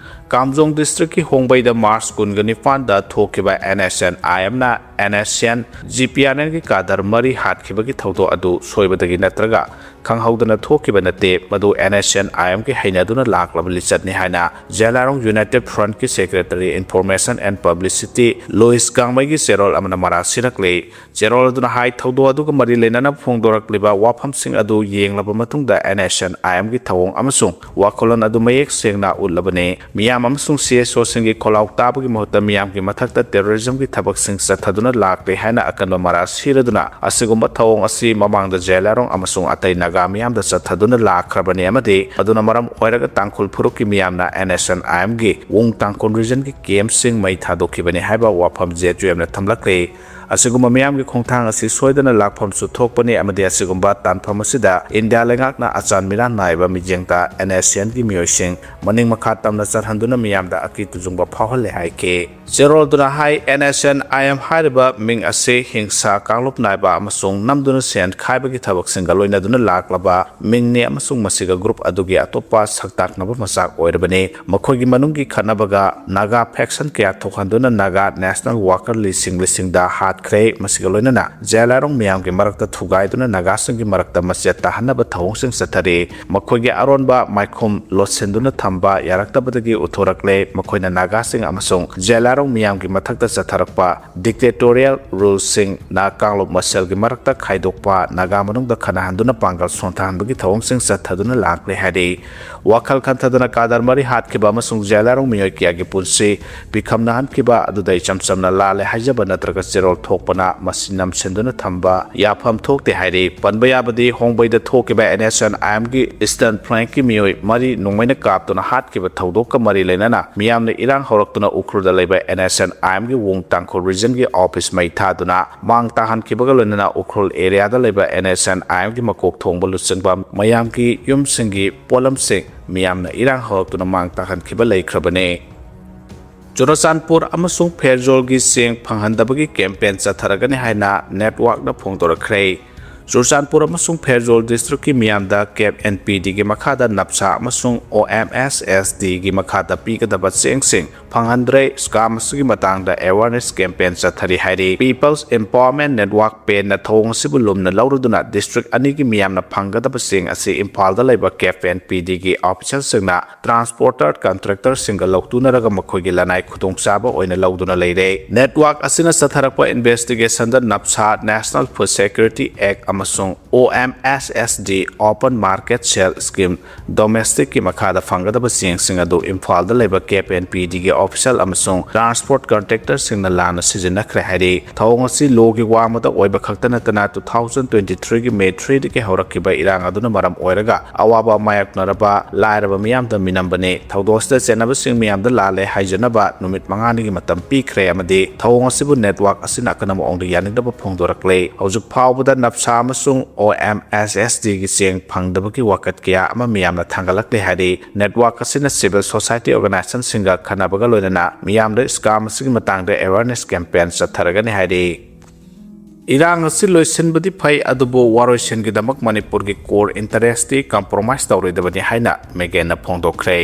ꯀꯥꯝꯖꯣꯡ district ꯀꯤ ꯍꯣꯡꯕꯩꯗ March ꯀꯨꯟꯒ ꯅꯤꯄꯥꯟꯗ ꯊꯣꯛꯈꯤꯕ N S N I M ꯅ N S N G P R N ꯒꯤ cadre ꯃꯔꯤ ꯍꯥꯠꯈꯤꯕꯒꯤ ꯊꯧꯗꯣꯛ ꯑꯗꯨ ꯁꯣꯏꯕꯗꯒꯤ ꯅꯠꯇ꯭ꯔꯒ ꯈꯪꯍꯧꯗꯅ ꯊꯣꯛꯈꯤꯕ ꯅꯠꯇꯦ꯫ ꯃꯗꯨ N S N I M ꯒꯤ ꯍꯩꯅꯗꯨꯅ ꯂꯥꯛꯂꯕ ꯂꯤꯆꯠꯅꯤ ꯍꯥꯏꯅ ꯖꯦꯂꯥꯏꯔꯣꯡ United Front ꯀꯤ secretary information and publicity ꯂꯣꯏꯁ ꯒꯥꯡꯃꯩꯒꯤ ꯆꯦꯔꯣꯜ ꯑꯃꯅ ꯃꯔꯥ ꯁꯤꯔꯛꯂꯤ꯫ ꯆꯦꯔꯣꯜ ꯑꯗꯨꯅ ꯍꯥꯏ, ꯊꯧꯗꯣꯛ ꯑꯗꯨꯒ ꯃꯔꯤ ꯂꯩꯅꯅ ꯐꯣꯡꯗꯣꯔꯛꯂꯤꯕ ꯋꯥꯐꯝꯁꯤꯡ ꯑꯗꯨ ꯌꯦꯡꯂꯕ ꯃꯇꯨꯡꯗ N S N I M ꯒꯤ ꯊꯧꯑꯣꯡ ꯑꯃꯁꯨꯡ ꯋꯥꯈꯜꯂꯣꯟ ꯑꯗꯨ ꯃꯌꯦꯛ ꯁꯦꯡꯅ ꯎꯠꯂꯕꯅꯤ꯫ ꯃꯤꯌꯥꯝ ꯑꯃꯁꯨꯡ C S O ꯁꯤꯡꯒꯤ ꯈꯣꯜꯂꯥꯎ ꯇꯥꯕꯒꯤ ꯃꯍꯨꯠꯇ ꯃꯤꯌꯥꯝꯒꯤ ꯃꯊꯛꯇ terrorism ꯒꯤ ꯊꯕꯛꯁꯤꯡ ꯆꯠꯊꯗꯨꯅ ꯂꯥꯛꯂꯦ ꯍꯥꯏꯅ ꯑꯀꯟꯕ ꯃꯔꯥ ꯁꯤꯔꯗꯨꯅ ꯑꯁꯤꯒꯨꯝꯕ ꯊꯧꯑꯣꯡ ꯑꯁꯤ ꯃꯃꯥꯡꯗ ꯖꯦꯂꯥꯏꯔꯣꯡ ꯑꯃꯁꯨꯡ ꯑꯇꯩ ꯅꯥꯒꯥ ꯃꯤꯌꯥꯝꯗ ꯆꯠꯊꯗꯨꯅ ꯂꯥꯛꯈ꯭ꯔꯕꯅꯤ ꯑꯃꯗꯤ ꯑꯗꯨꯅ ꯃꯔꯝ ꯑꯣꯏꯔꯒ ꯇꯥꯡꯈꯨꯜ ꯐꯨꯔꯨꯞꯀꯤ ꯃꯤꯌꯥꯝꯅ N S N I M ꯒꯤ ꯋꯨꯡ ꯇꯥꯡꯈꯨꯜ region ꯒꯤ camp ꯁꯤꯡ ꯃꯩ ꯊꯥꯗꯣꯛꯈꯤꯕꯅꯤ ꯍꯥꯏꯕ ꯋꯥꯐꯝ Z U F ꯅ ꯊꯝꯂꯛꯂꯤ꯫ ꯑꯁꯤꯒꯨꯝꯕ ꯃꯤꯌꯥꯝꯒꯤ ꯈꯣꯡꯊꯥꯡ ꯑꯁꯤ ꯁꯣꯏꯗꯅ ꯂꯥꯛꯐꯝꯁꯨ ꯊꯣꯛꯄꯅꯤ ꯑꯃꯗꯤ ꯑꯁꯤꯒꯨꯝꯕ ꯇꯥꯟꯐꯝ ꯑꯁꯤꯗ ꯏꯟꯗꯤꯌꯥ ꯂꯩꯉꯥꯛꯅ ꯑꯆꯥꯟ ꯃꯤꯔꯥꯟ ꯅꯥꯏꯕ ꯃꯤꯠꯌꯦꯡꯗ NSCN ꯒꯤ ꯃꯤꯑꯣꯏꯁꯤꯡ ꯃꯅꯤꯡ ꯃꯈꯥ ꯇꯝꯅ ꯆꯠꯍꯟꯗꯨꯅ ꯃꯤꯌꯥꯝꯗ ꯑꯀꯤ ꯇꯨꯖꯨꯡꯕ ꯐꯥꯎꯍꯜꯂꯦ ꯍꯥꯏꯈꯤ꯫ ꯆꯦꯔꯣꯜꯗꯨꯅ ꯍꯥꯏ, NSCN IM ꯍꯥꯏꯔꯤꯕ ꯃꯤꯡ ꯑꯁꯤ ꯍꯤꯡꯁꯥ ꯀꯥꯡꯂꯨꯞ ꯅꯥꯏꯕ ꯑꯃꯁꯨꯡ ꯅꯝꯗꯨꯅ ꯁꯦꯟ ꯈꯥꯏꯕꯒꯤ ꯊꯕꯛꯁꯤꯡꯒ ꯂꯣꯏꯅꯗꯨꯅ ꯂꯥꯛꯂꯕ ꯃꯤꯡꯅꯤ ꯑꯃꯁꯨꯡ ꯃꯁꯤꯒ ꯒ꯭ꯔꯨꯞ ꯑꯗꯨꯒꯤ ꯑꯇꯣꯞꯄ ꯁꯛꯇꯥꯛꯅꯕ ꯃꯆꯥꯛ ꯑꯣꯏꯔꯕꯅꯤ꯫ ꯃꯈꯣꯏꯒꯤ ꯃꯅꯨꯡꯒꯤ ꯈꯠꯅꯕꯒ ꯅꯥꯒꯥ ꯐꯦꯛꯁꯟ ꯀꯌꯥ ꯊꯣꯛꯍꯟꯗꯨꯅ ꯅꯥꯒꯥ ꯅꯦꯁꯅꯦꯜ ꯋꯥꯀꯔ ꯂꯤꯁꯤꯡ ꯂꯤꯁꯤꯡꯗ ꯍꯥꯠꯈ꯭ꯔꯦ꯫ ꯃꯁꯤꯒ ꯂꯣꯏꯅꯅ ꯖꯦꯂꯥꯏꯔꯣꯡ ꯃꯤꯌꯥꯝꯒꯤ ꯃꯔꯛꯇ ꯊꯨꯒꯥꯏꯗꯨꯅ ꯅꯥꯒꯥꯁꯤꯡꯒꯤ ꯃꯔꯛꯇ ꯃꯆꯦꯠ ꯇꯥꯍꯟꯅꯕ ꯊꯧꯑꯣꯡꯁꯤꯡ ꯆꯠꯊꯔꯤ꯫ ꯃꯈꯣꯏꯒꯤ ꯑꯔꯣꯟꯕ ꯃꯥꯏꯈꯨꯝ ꯂꯣꯠꯁꯤꯟꯗꯨꯅ ꯊꯝꯕ ꯌꯥꯔꯛꯇꯕꯗꯒꯤ ꯎꯠꯊꯣꯔꯛꯂꯦ꯫ ꯃꯈꯣꯏꯅ ꯅꯥꯒꯥꯁꯤꯡ ꯑꯃꯁꯨꯡ ꯖꯦꯂꯥꯏꯔꯣꯡ ꯃꯤꯌꯥꯝꯒꯤ ꯃꯊꯛꯇ ꯆꯠꯊꯔꯛꯄ dictatorial rule ꯁꯤꯡꯅ ꯀꯥꯡꯂꯨꯞ ꯃꯁꯦꯜꯒꯤ ꯃꯔꯛꯇ ꯈꯥꯏꯗꯣꯛꯄ, ꯅꯥꯒꯥ ꯃꯅꯨꯡꯗ ꯈꯠꯅꯍꯟꯗꯨꯅ ꯄꯥꯡꯒꯜ ꯁꯣꯟꯊꯍꯟꯕꯒꯤ ꯊꯧꯑꯣꯡꯁꯤꯡ ꯆꯠꯊꯗꯨꯅ ꯂꯥꯛꯂꯦ ꯍꯥꯏꯔꯤ꯫ ꯋꯥꯈꯜ ꯈꯟꯊꯗꯅ ꯀꯥꯗꯔ ꯃꯔꯤ ꯍꯥꯠꯈꯤꯕ ꯑꯃꯁꯨꯡ ꯖꯦꯂꯥꯏꯔꯣꯡ ꯃꯤꯑꯣꯏ ꯀꯌꯥꯒꯤ ꯄꯨꯟꯁꯤ ꯄꯤꯈꯝꯅꯍꯟꯈꯤꯕ ꯑꯗꯨꯗ ꯏꯆꯝ ꯆꯝꯅ ꯂꯥꯜꯂꯦ ꯍꯥꯏꯖꯕ ꯅꯠꯇ꯭ꯔꯒ ꯆꯦꯔꯣꯜ ꯊꯣꯛꯄꯅ ꯃꯁꯤ ꯅꯝꯁꯤꯟꯗꯨꯅ ꯊꯝꯕ ꯌꯥꯐꯝ ꯊꯣꯛꯇꯦ ꯍꯥꯏꯔꯤ꯫ ꯄꯟꯕ ꯌꯥꯕꯗꯤ, ꯍꯣꯡꯕꯩꯗ ꯊꯣꯛꯈꯤꯕ NSCN IM ꯒꯤ Eastern Flank ꯀꯤ ꯃꯤꯑꯣꯏ ꯃꯔꯤ ꯅꯣꯡꯃꯩꯅ ꯀꯥꯞꯇꯨꯅ ꯍꯥꯠꯈꯤꯕ ꯊꯧꯗꯣꯛꯀ ꯃꯔꯤ ꯂꯩꯅꯅ ꯃꯤꯌꯥꯝꯅ ꯏꯔꯥꯡ ꯍꯧꯔꯛꯇꯨꯅ ꯎꯈ꯭ꯔꯨꯜꯗ ꯂꯩꯕ NSCN IM ꯒꯤ ꯋꯨꯡ ꯇꯥꯡꯈꯨꯜ region ꯒꯤ office ꯃꯩ ꯊꯥꯗꯨꯅ ꯃꯥꯡ ꯇꯥꯍꯟꯈꯤꯕꯒ ꯂꯣꯏꯅꯅ ꯎꯈ꯭ꯔꯨꯜ area ꯗ ꯂꯩꯕ NSCN IM ꯒꯤ ꯃꯀꯣꯛ ꯊꯣꯡꯕ ꯂꯨꯆꯤꯡꯕ ꯃꯌꯥꯝꯒꯤ ꯌꯨꯝꯁꯤꯡꯒꯤ ꯄꯣꯠꯂꯝꯁꯤꯡ ꯃꯤꯌꯥꯝꯅ ꯏꯔꯥꯡ ꯍꯧꯔꯛꯇꯨꯅ ꯃꯥꯡ ꯇꯥꯍꯟꯈꯤꯕ ꯂꯩꯈ꯭ꯔꯕꯅꯤ꯫ ꯆꯨꯔꯆꯥꯟꯄꯨꯔ ꯑꯃꯁꯨꯡ ꯐꯦꯔꯖꯣꯜꯒꯤ ꯆꯦꯡ ꯐꯪꯍꯟꯗꯕꯒꯤ campaign ꯆꯠꯊꯔꯒꯅꯤ ꯍꯥꯏꯅ NETWARK ꯅ ꯐꯣꯡꯗꯣꯔꯛꯈ꯭ꯔꯦ꯫ ꯆꯨꯔꯆꯥꯟꯄꯨꯔ ꯑꯃꯁꯨꯡ ꯐꯦꯔꯖꯣꯜ district ꯀꯤ ꯃꯤꯌꯥꯝꯗ CAF and PD ꯒꯤ ꯃꯈꯥꯗ ꯅꯞꯁꯥ ꯑꯃꯁꯨꯡ OMSSD ꯒꯤ ꯃꯈꯥꯗ ꯄꯤꯒꯗꯕ ꯆꯦꯡꯁꯤꯡ ꯐꯪꯍꯟꯗ꯭ꯔꯦ꯫ Scam ꯑꯁꯤꯒꯤ ꯃꯇꯥꯡꯗ awareness campaign ꯆꯠꯊꯔꯤ ꯍꯥꯏꯔꯤ꯫ People's Empowerment Network, PEN ꯅ ꯊꯧꯑꯣꯡ ꯑꯁꯤꯕꯨ ꯂꯨꯝꯅ ꯂꯧꯔꯗꯨꯅ district ꯑꯅꯤꯒꯤ ꯃꯤꯌꯥꯝꯅ ꯐꯪꯒꯗꯕ ꯆꯦꯡ ꯑꯁꯤ ꯏꯝꯐꯥꯜꯗ ꯂꯩꯕ CAF and PD ꯒꯤ official ꯁꯤꯡꯅ transporter contractor ꯁꯤꯡꯒ ꯂꯧꯇꯨꯅꯔꯒ ꯃꯈꯣꯏꯒꯤ ꯂꯅꯥꯏ ꯈꯨꯗꯣꯡꯆꯥꯕ ꯑꯣꯏꯅ ꯂꯧꯗꯨꯅ ꯂꯩꯔꯦ꯫ NETWARK ꯑꯁꯤꯅ ꯆꯠꯊꯔꯛꯄ investigation ꯗ ꯅꯞꯁꯥ, National Food Security Act ꯑꯃꯁꯨꯡ OMSSD, Open Market Sale Scheme, Domestic ꯀꯤ ꯃꯈꯥꯗ ꯐꯪꯒꯗꯕ ꯆꯦꯡꯁꯤꯡ ꯑꯗꯨ ꯏꯝꯐꯥꯜꯗ ꯂꯩꯕ CAF and PD ꯒꯤ ꯑꯣꯐꯤꯁꯤꯌꯦꯜ ꯑꯃꯁꯨꯡ ꯇ꯭ꯔꯥꯟꯁꯄꯣꯔꯠ ꯀꯟꯇ꯭ꯔꯦꯛꯇꯔꯁꯤꯡꯅ ꯂꯥꯟꯅ ꯁꯤꯖꯤꯟꯅꯈ꯭ꯔꯦ ꯍꯥꯏꯔꯤ꯫ ꯊꯧꯑꯣꯡ ꯑꯁꯤ ꯂꯣꯒꯤ ꯋꯥꯡꯃꯗ ꯑꯣꯏꯕ ꯈꯛꯇ ꯅꯠꯇꯅ, two thousand twenty three ꯒꯤ May three ꯗꯒꯤ ꯍꯧꯔꯛꯈꯤꯕ ꯏꯔꯥꯡ ꯑꯗꯨꯅ ꯃꯔꯝ ꯑꯣꯏꯔꯒ ꯑꯋꯥꯕ ꯃꯥꯌꯣꯛꯅꯔꯕ ꯂꯥꯏꯔꯕ ꯃꯤꯌꯥꯝꯗ ꯃꯤꯅꯝꯕꯅꯤ꯫ ꯊꯧꯗꯣꯛ ꯑꯁꯤꯗ ꯆꯦꯟꯅꯕꯁꯤꯡ ꯃꯤꯌꯥꯝꯗ ꯂꯥꯜꯂꯦ ꯍꯥꯏꯖꯅꯕ ꯅꯨꯃꯤꯠ ꯃꯉꯥꯅꯤꯒꯤ ꯃꯇꯝ ꯄꯤꯈ꯭ꯔꯦ ꯑꯃꯗꯤ ꯊꯧꯑꯣꯡ ꯑꯁꯤꯕꯨ ꯅꯦꯠꯋꯥꯔꯛ ꯑꯁꯤꯅ ꯑꯀꯟꯕ ꯃꯑꯣꯡꯗ ꯌꯥꯅꯤꯡꯗꯕ ꯐꯣꯡꯗꯣꯔꯛꯂꯦ꯫ ꯍꯧꯖꯤꯛ ꯐꯥꯎꯕꯗ ꯅꯞꯁꯥ ꯑꯃꯁꯨꯡ O M S S D ꯒꯤ ꯆꯦꯡ ꯐꯪꯗꯕꯒꯤ ꯋꯥꯀꯠ ꯀꯌꯥ ꯑꯃ ꯃꯤꯌꯥꯝꯅ ꯊꯥꯡꯒꯠꯂꯛꯂꯦ ꯍꯥꯏꯔꯤ꯫ ꯅꯦꯠꯋꯥꯔꯛ ꯑꯁꯤꯅ ꯁꯤꯚꯤꯜ ꯁꯣꯁꯥꯏꯇꯤ ꯑꯣꯔꯒꯅꯥꯏꯖꯦꯁꯟꯁꯤꯡꯒ ꯈꯟꯅꯕꯒ ꯂꯣꯏꯅꯅ ꯃꯤꯌꯥꯝꯗ ꯁ꯭ꯀꯥꯝ ꯑꯁꯤꯒꯤ ꯃꯇꯥꯡꯗ ꯑꯦꯋꯦꯔꯅꯦꯁ ꯀꯦꯝꯄꯦꯟ ꯆꯠꯊꯔꯒꯅꯤ ꯍꯥꯏꯔꯤ꯫ ꯏꯔꯥꯡ ꯑꯁꯤ ꯂꯣꯏꯁꯤꯟꯕꯗꯤ ꯐꯩ, ꯑꯗꯨꯕꯨ ꯋꯥꯔꯣꯏꯁꯤꯟꯒꯤꯗꯃꯛ ꯃꯅꯤꯄꯨꯔꯒꯤ core interest ꯇꯤ compromise ꯇꯧꯔꯣꯏꯗꯕꯅꯤ ꯍꯥꯏꯅ ꯃꯦꯒꯦꯟꯅ ꯐꯣꯡꯗꯣꯛꯈ꯭ꯔꯦ꯫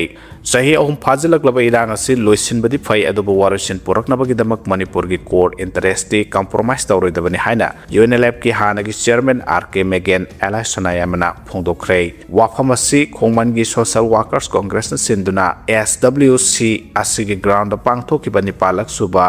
ꯆꯍꯤ ꯑꯍꯨꯝ ꯐꯥꯖꯤꯜꯂꯛꯂꯕ ꯏꯔꯥꯡ ꯑꯁꯤ ꯂꯣꯏꯁꯤꯟꯕꯗꯤ ꯐꯩ, ꯑꯗꯨꯕꯨ ꯋꯥꯔꯣꯏꯁꯤꯟ ꯄꯨꯔꯛꯅꯕꯒꯤꯗꯃꯛ ꯃꯅꯤꯄꯨꯔꯒꯤ core interest ꯇꯤ compromise ꯇꯧꯔꯣꯏꯗꯕꯅꯤ ꯍꯥꯏꯅ UNLF ꯀꯤ ꯍꯥꯟꯅꯒꯤ chairman R K ꯃꯦꯒꯦꯟ ꯑꯦꯂꯥꯏ ꯁꯅꯥꯌꯥꯝꯅ ꯐꯣꯡꯗꯣꯛꯈ꯭ꯔꯦ꯫ ꯋꯥꯐꯝ ꯑꯁꯤ ꯈꯣꯡꯃꯟꯒꯤ Social Workers Congress ꯅ ꯁꯤꯟꯗꯨꯅ S W C ꯑꯁꯤꯒꯤ ground ꯗ ꯄꯥꯡꯊꯣꯛꯈꯤꯕ ꯅꯤꯄꯥꯜꯂꯛ ꯁꯨꯕ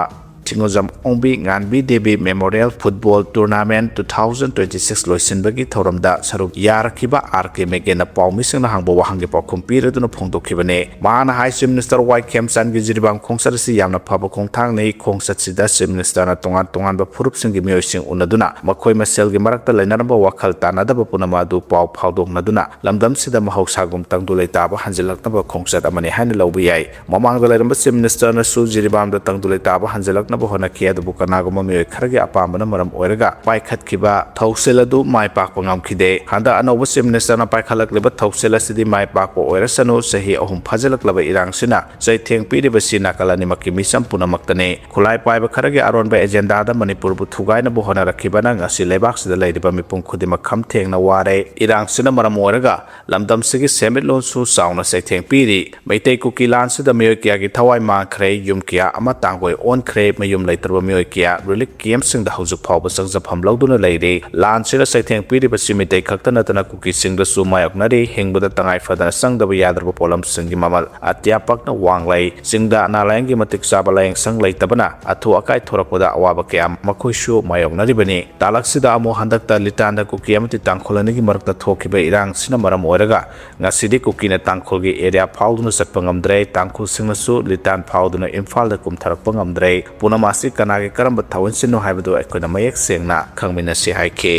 ꯊꯤꯉꯣꯖꯝ ꯑꯣꯡꯕꯤ ꯉꯥꯟꯕꯤ Devi Memorial Football Tournament two thousand twenty six ꯂꯣꯏꯁꯤꯟꯕꯒꯤ ꯊꯧꯔꯝꯗ ꯁꯔꯨꯛ ꯌꯥꯔꯛꯈꯤꯕ R K ꯃꯦꯒꯦꯟꯅ ꯄꯥꯎꯃꯤꯁꯤꯡꯅ ꯍꯪꯕ ꯋꯥꯍꯪꯒꯤ ꯄꯥꯎꯈꯨꯝ ꯄꯤꯔꯗꯨꯅ ꯐꯣꯡꯗꯣꯛꯈꯤꯕꯅꯤ꯫ ꯃꯍꯥꯛꯅ ꯍꯥꯏ, Chief Minister ꯋꯥꯏ ꯈꯦꯝꯆꯥꯟꯒꯤ ꯖꯤꯔꯤꯕꯥꯝ ꯈꯣꯡꯆꯠ ꯑꯁꯤ ꯌꯥꯝꯅ ꯐꯕ ꯈꯣꯡꯊꯥꯡꯅꯤ꯫ ꯈꯣꯡꯆꯠꯁꯤꯗ Chief Minister ꯅ ꯇꯣꯉꯥꯟ ꯇꯣꯉꯥꯟꯕ ꯐꯨꯔꯨꯞꯁꯤꯡꯒꯤ ꯃꯤꯑꯣꯏꯁꯤꯡ ꯎꯅꯗꯨꯅ ꯃꯈꯣꯏ ꯃꯁꯦꯜꯒꯤ ꯃꯔꯛꯇ ꯂꯩꯅꯔꯝꯕ ꯋꯥꯈꯜ ꯇꯥꯅꯗꯕ ꯄꯨꯝꯅꯃꯛ ꯑꯗꯨ ꯄꯥꯎ ꯐꯥꯎꯗꯣꯛꯅꯗꯨꯅ ꯂꯝꯗꯝꯁꯤꯗ ꯃꯍꯧꯁꯥꯒꯨꯝ ꯇꯪꯗꯨ ꯂꯩꯇꯥꯕ ꯍꯟꯖꯤꯜꯂꯛꯅꯕ ꯈꯣꯡꯆꯠ ꯑꯃꯅꯤ ꯍꯥꯏꯅ ꯂꯧꯕ ꯌꯥꯏ꯫ ꯃꯃꯥꯡꯗ ꯂꯩꯔꯝꯕ Chief Minister ꯅꯁꯨ ꯖꯤꯔꯤꯕꯥꯝꯗ ꯇꯪꯗꯨ ꯂꯩꯇꯥꯕ ꯍꯟꯖꯤꯜꯂꯛꯅꯕ ꯍꯣꯠꯅꯈꯤ, ꯑꯗꯨꯕꯨ ꯀꯅꯥꯒꯨꯝꯕ ꯃꯤꯑꯣꯏ ꯈꯔꯒꯤ ꯑꯄꯥꯝꯕꯅ ꯃꯔꯝ ꯑꯣꯏꯔꯒ ꯄꯥꯏꯈꯠꯈꯤꯕ ꯊꯧꯁꯤꯜ ꯑꯗꯨ ꯃꯥꯏ ꯄꯥꯛꯄ ꯉꯝꯈꯤꯗꯦ꯫ ꯍꯟꯗꯛ ꯑꯅꯧꯕ Chief Minister ꯅ ꯄꯥꯏꯈꯠꯂꯛꯂꯤꯕ ꯊꯧꯁꯤꯜ ꯑꯁꯤꯗꯤ ꯃꯥꯏ ꯄꯥꯛꯄ ꯑꯣꯏꯔꯁꯅꯨ꯫ ꯆꯍꯤ ꯑꯍꯨꯝ ꯐꯥꯖꯤꯜꯂꯛꯂꯕ ꯏꯔꯥꯡꯁꯤꯅ ꯆꯩꯊꯦꯡ ꯄꯤꯔꯤꯕꯁꯤ ꯅꯥꯀꯜ ꯑꯅꯤꯃꯛꯀꯤ ꯃꯤꯆꯝ ꯄꯨꯝꯅꯃꯛꯇꯅꯤ꯫ ꯈꯨꯠꯂꯥꯏ ꯄꯥꯏꯕ ꯈꯔꯒꯤ ꯑꯔꯣꯟꯕ agenda ꯗ ꯃꯅꯤꯄꯨꯔꯕꯨ ꯊꯨꯒꯥꯏꯅꯕ ꯍꯣꯠꯅꯔꯛꯈꯤꯕꯅ ꯉꯁꯤ ꯂꯩꯕꯥꯛꯁꯤꯗ ꯂꯩꯔꯤꯕ ꯃꯤꯄꯨꯝ ꯈꯨꯗꯤꯡꯃꯛ ꯈꯝ ꯊꯦꯡꯅ ꯋꯥꯔꯦ꯫ ꯏꯔꯥꯡꯁꯤꯅ ꯃꯔꯝ ꯑꯣꯏꯔꯒ ꯂꯝꯗꯝꯁꯤꯒꯤ ꯁꯦꯟꯃꯤꯠꯂꯣꯟꯁꯨ ꯆꯥꯎꯅ ꯆꯩꯊꯦꯡ ꯄꯤꯔꯤ꯫ ꯃꯩꯇꯩ ꯀꯨꯀꯤ ꯂꯥꯟꯁꯤꯗ ꯃꯤꯑꯣꯏ ꯀꯌꯥꯒꯤ ꯊꯋꯥꯏ ꯃꯥꯡꯈ꯭ꯔꯦ, ꯌꯨꯝ ꯀꯌꯥ ꯑꯃ ꯇꯥꯡꯒꯣꯏ ꯑꯣꯟꯈ꯭ꯔꯦ꯫ ꯌꯨꯝ ꯂꯩꯇ꯭ꯔꯕ ꯃꯤꯑꯣꯏ ꯀꯌꯥ ꯔꯤꯂꯤꯐ ꯀꯦꯝꯞꯁꯤꯡꯗ ꯍꯧꯖꯤꯛ ꯐꯥꯎꯕ ꯆꯪꯖꯐꯝ ꯂꯧꯗꯨꯅ ꯂꯩꯔꯤ꯫ ꯂꯥꯟꯁꯤꯅ ꯆꯩꯊꯦꯡ ꯄꯤꯔꯤꯕꯁꯤ ꯃꯤꯇꯩ ꯈꯛꯇ ꯅꯠꯇꯅ ꯀꯨꯀꯤꯁꯤꯡꯗꯁꯨ ꯃꯥꯌꯣꯛꯅꯔꯤ꯫ ꯍꯤꯡꯕꯗ ꯇꯉꯥꯏ ꯐꯗꯅ ꯆꯪꯗꯕ ꯌꯥꯗ꯭ꯔꯕ ꯄꯣꯠꯂꯝꯁꯤꯡꯒꯤ ꯃꯃꯜ ꯑꯇꯤꯌꯥ ꯄꯛꯅ ꯋꯥꯡꯂꯩ꯫ ꯆꯤꯡꯗ ꯑꯅꯥ ꯂꯥꯌꯦꯡꯒꯤ ꯃꯇꯤꯛ ꯆꯥꯕ ꯂꯥꯌꯦꯡꯁꯪ ꯂꯩꯇꯕꯅ ꯑꯊꯨ ꯑꯀꯥꯏ ꯊꯣꯔꯛꯄꯗ ꯑꯋꯥꯕ ꯀꯌꯥ ꯃꯈꯣꯏꯁꯨ ꯃꯥꯌꯣꯛꯅꯔꯤꯕꯅꯤ꯫ ꯇꯥꯂꯛꯁꯤꯗ ꯑꯃꯨꯛ ꯍꯟꯗꯛꯇ ꯂꯤꯇꯥꯟꯗ ꯀꯨꯀꯤ ꯑꯃꯗꯤ ꯇꯥꯡꯈꯨꯜ ꯑꯅꯤꯒꯤ ꯃꯔꯛꯇ ꯊꯣꯛꯈꯤꯕ ꯏꯔꯥꯡꯁꯤꯅ ꯃꯔꯝ ꯑꯣꯏꯔꯒ ꯉꯁꯤꯗꯤ ꯀꯨꯀꯤꯅ ꯇꯥꯡꯈꯨꯜꯒꯤ ꯑꯦꯔꯤꯌꯥ ꯐꯥꯎꯗꯨꯅ ꯆꯠꯄ ꯉꯝꯗ꯭ꯔꯦ꯫ ꯇꯥꯡꯈꯨꯜꯁꯤꯡꯅꯁꯨ ꯂꯤꯇꯥꯟ ꯐꯥꯎꯗꯨꯅ ꯏꯝꯐꯥꯜꯗ ꯀꯨꯝꯊꯔꯛꯄ ꯉꯝꯗ꯭ꯔꯦ꯫ ꯄꯨꯝꯅꯃꯛ ꯑꯁꯤ ꯀꯅꯥꯒꯤ ꯀꯔꯝꯕ ꯊꯋꯥꯏꯁꯤꯟꯅꯣ ꯍꯥꯏꯕꯗꯨ ꯑꯩꯈꯣꯏꯅ ꯃꯌꯦꯛ ꯁꯦꯡꯅ ꯈꯪꯃꯤꯟꯅꯁꯤ ꯍꯥꯏꯈꯤ꯫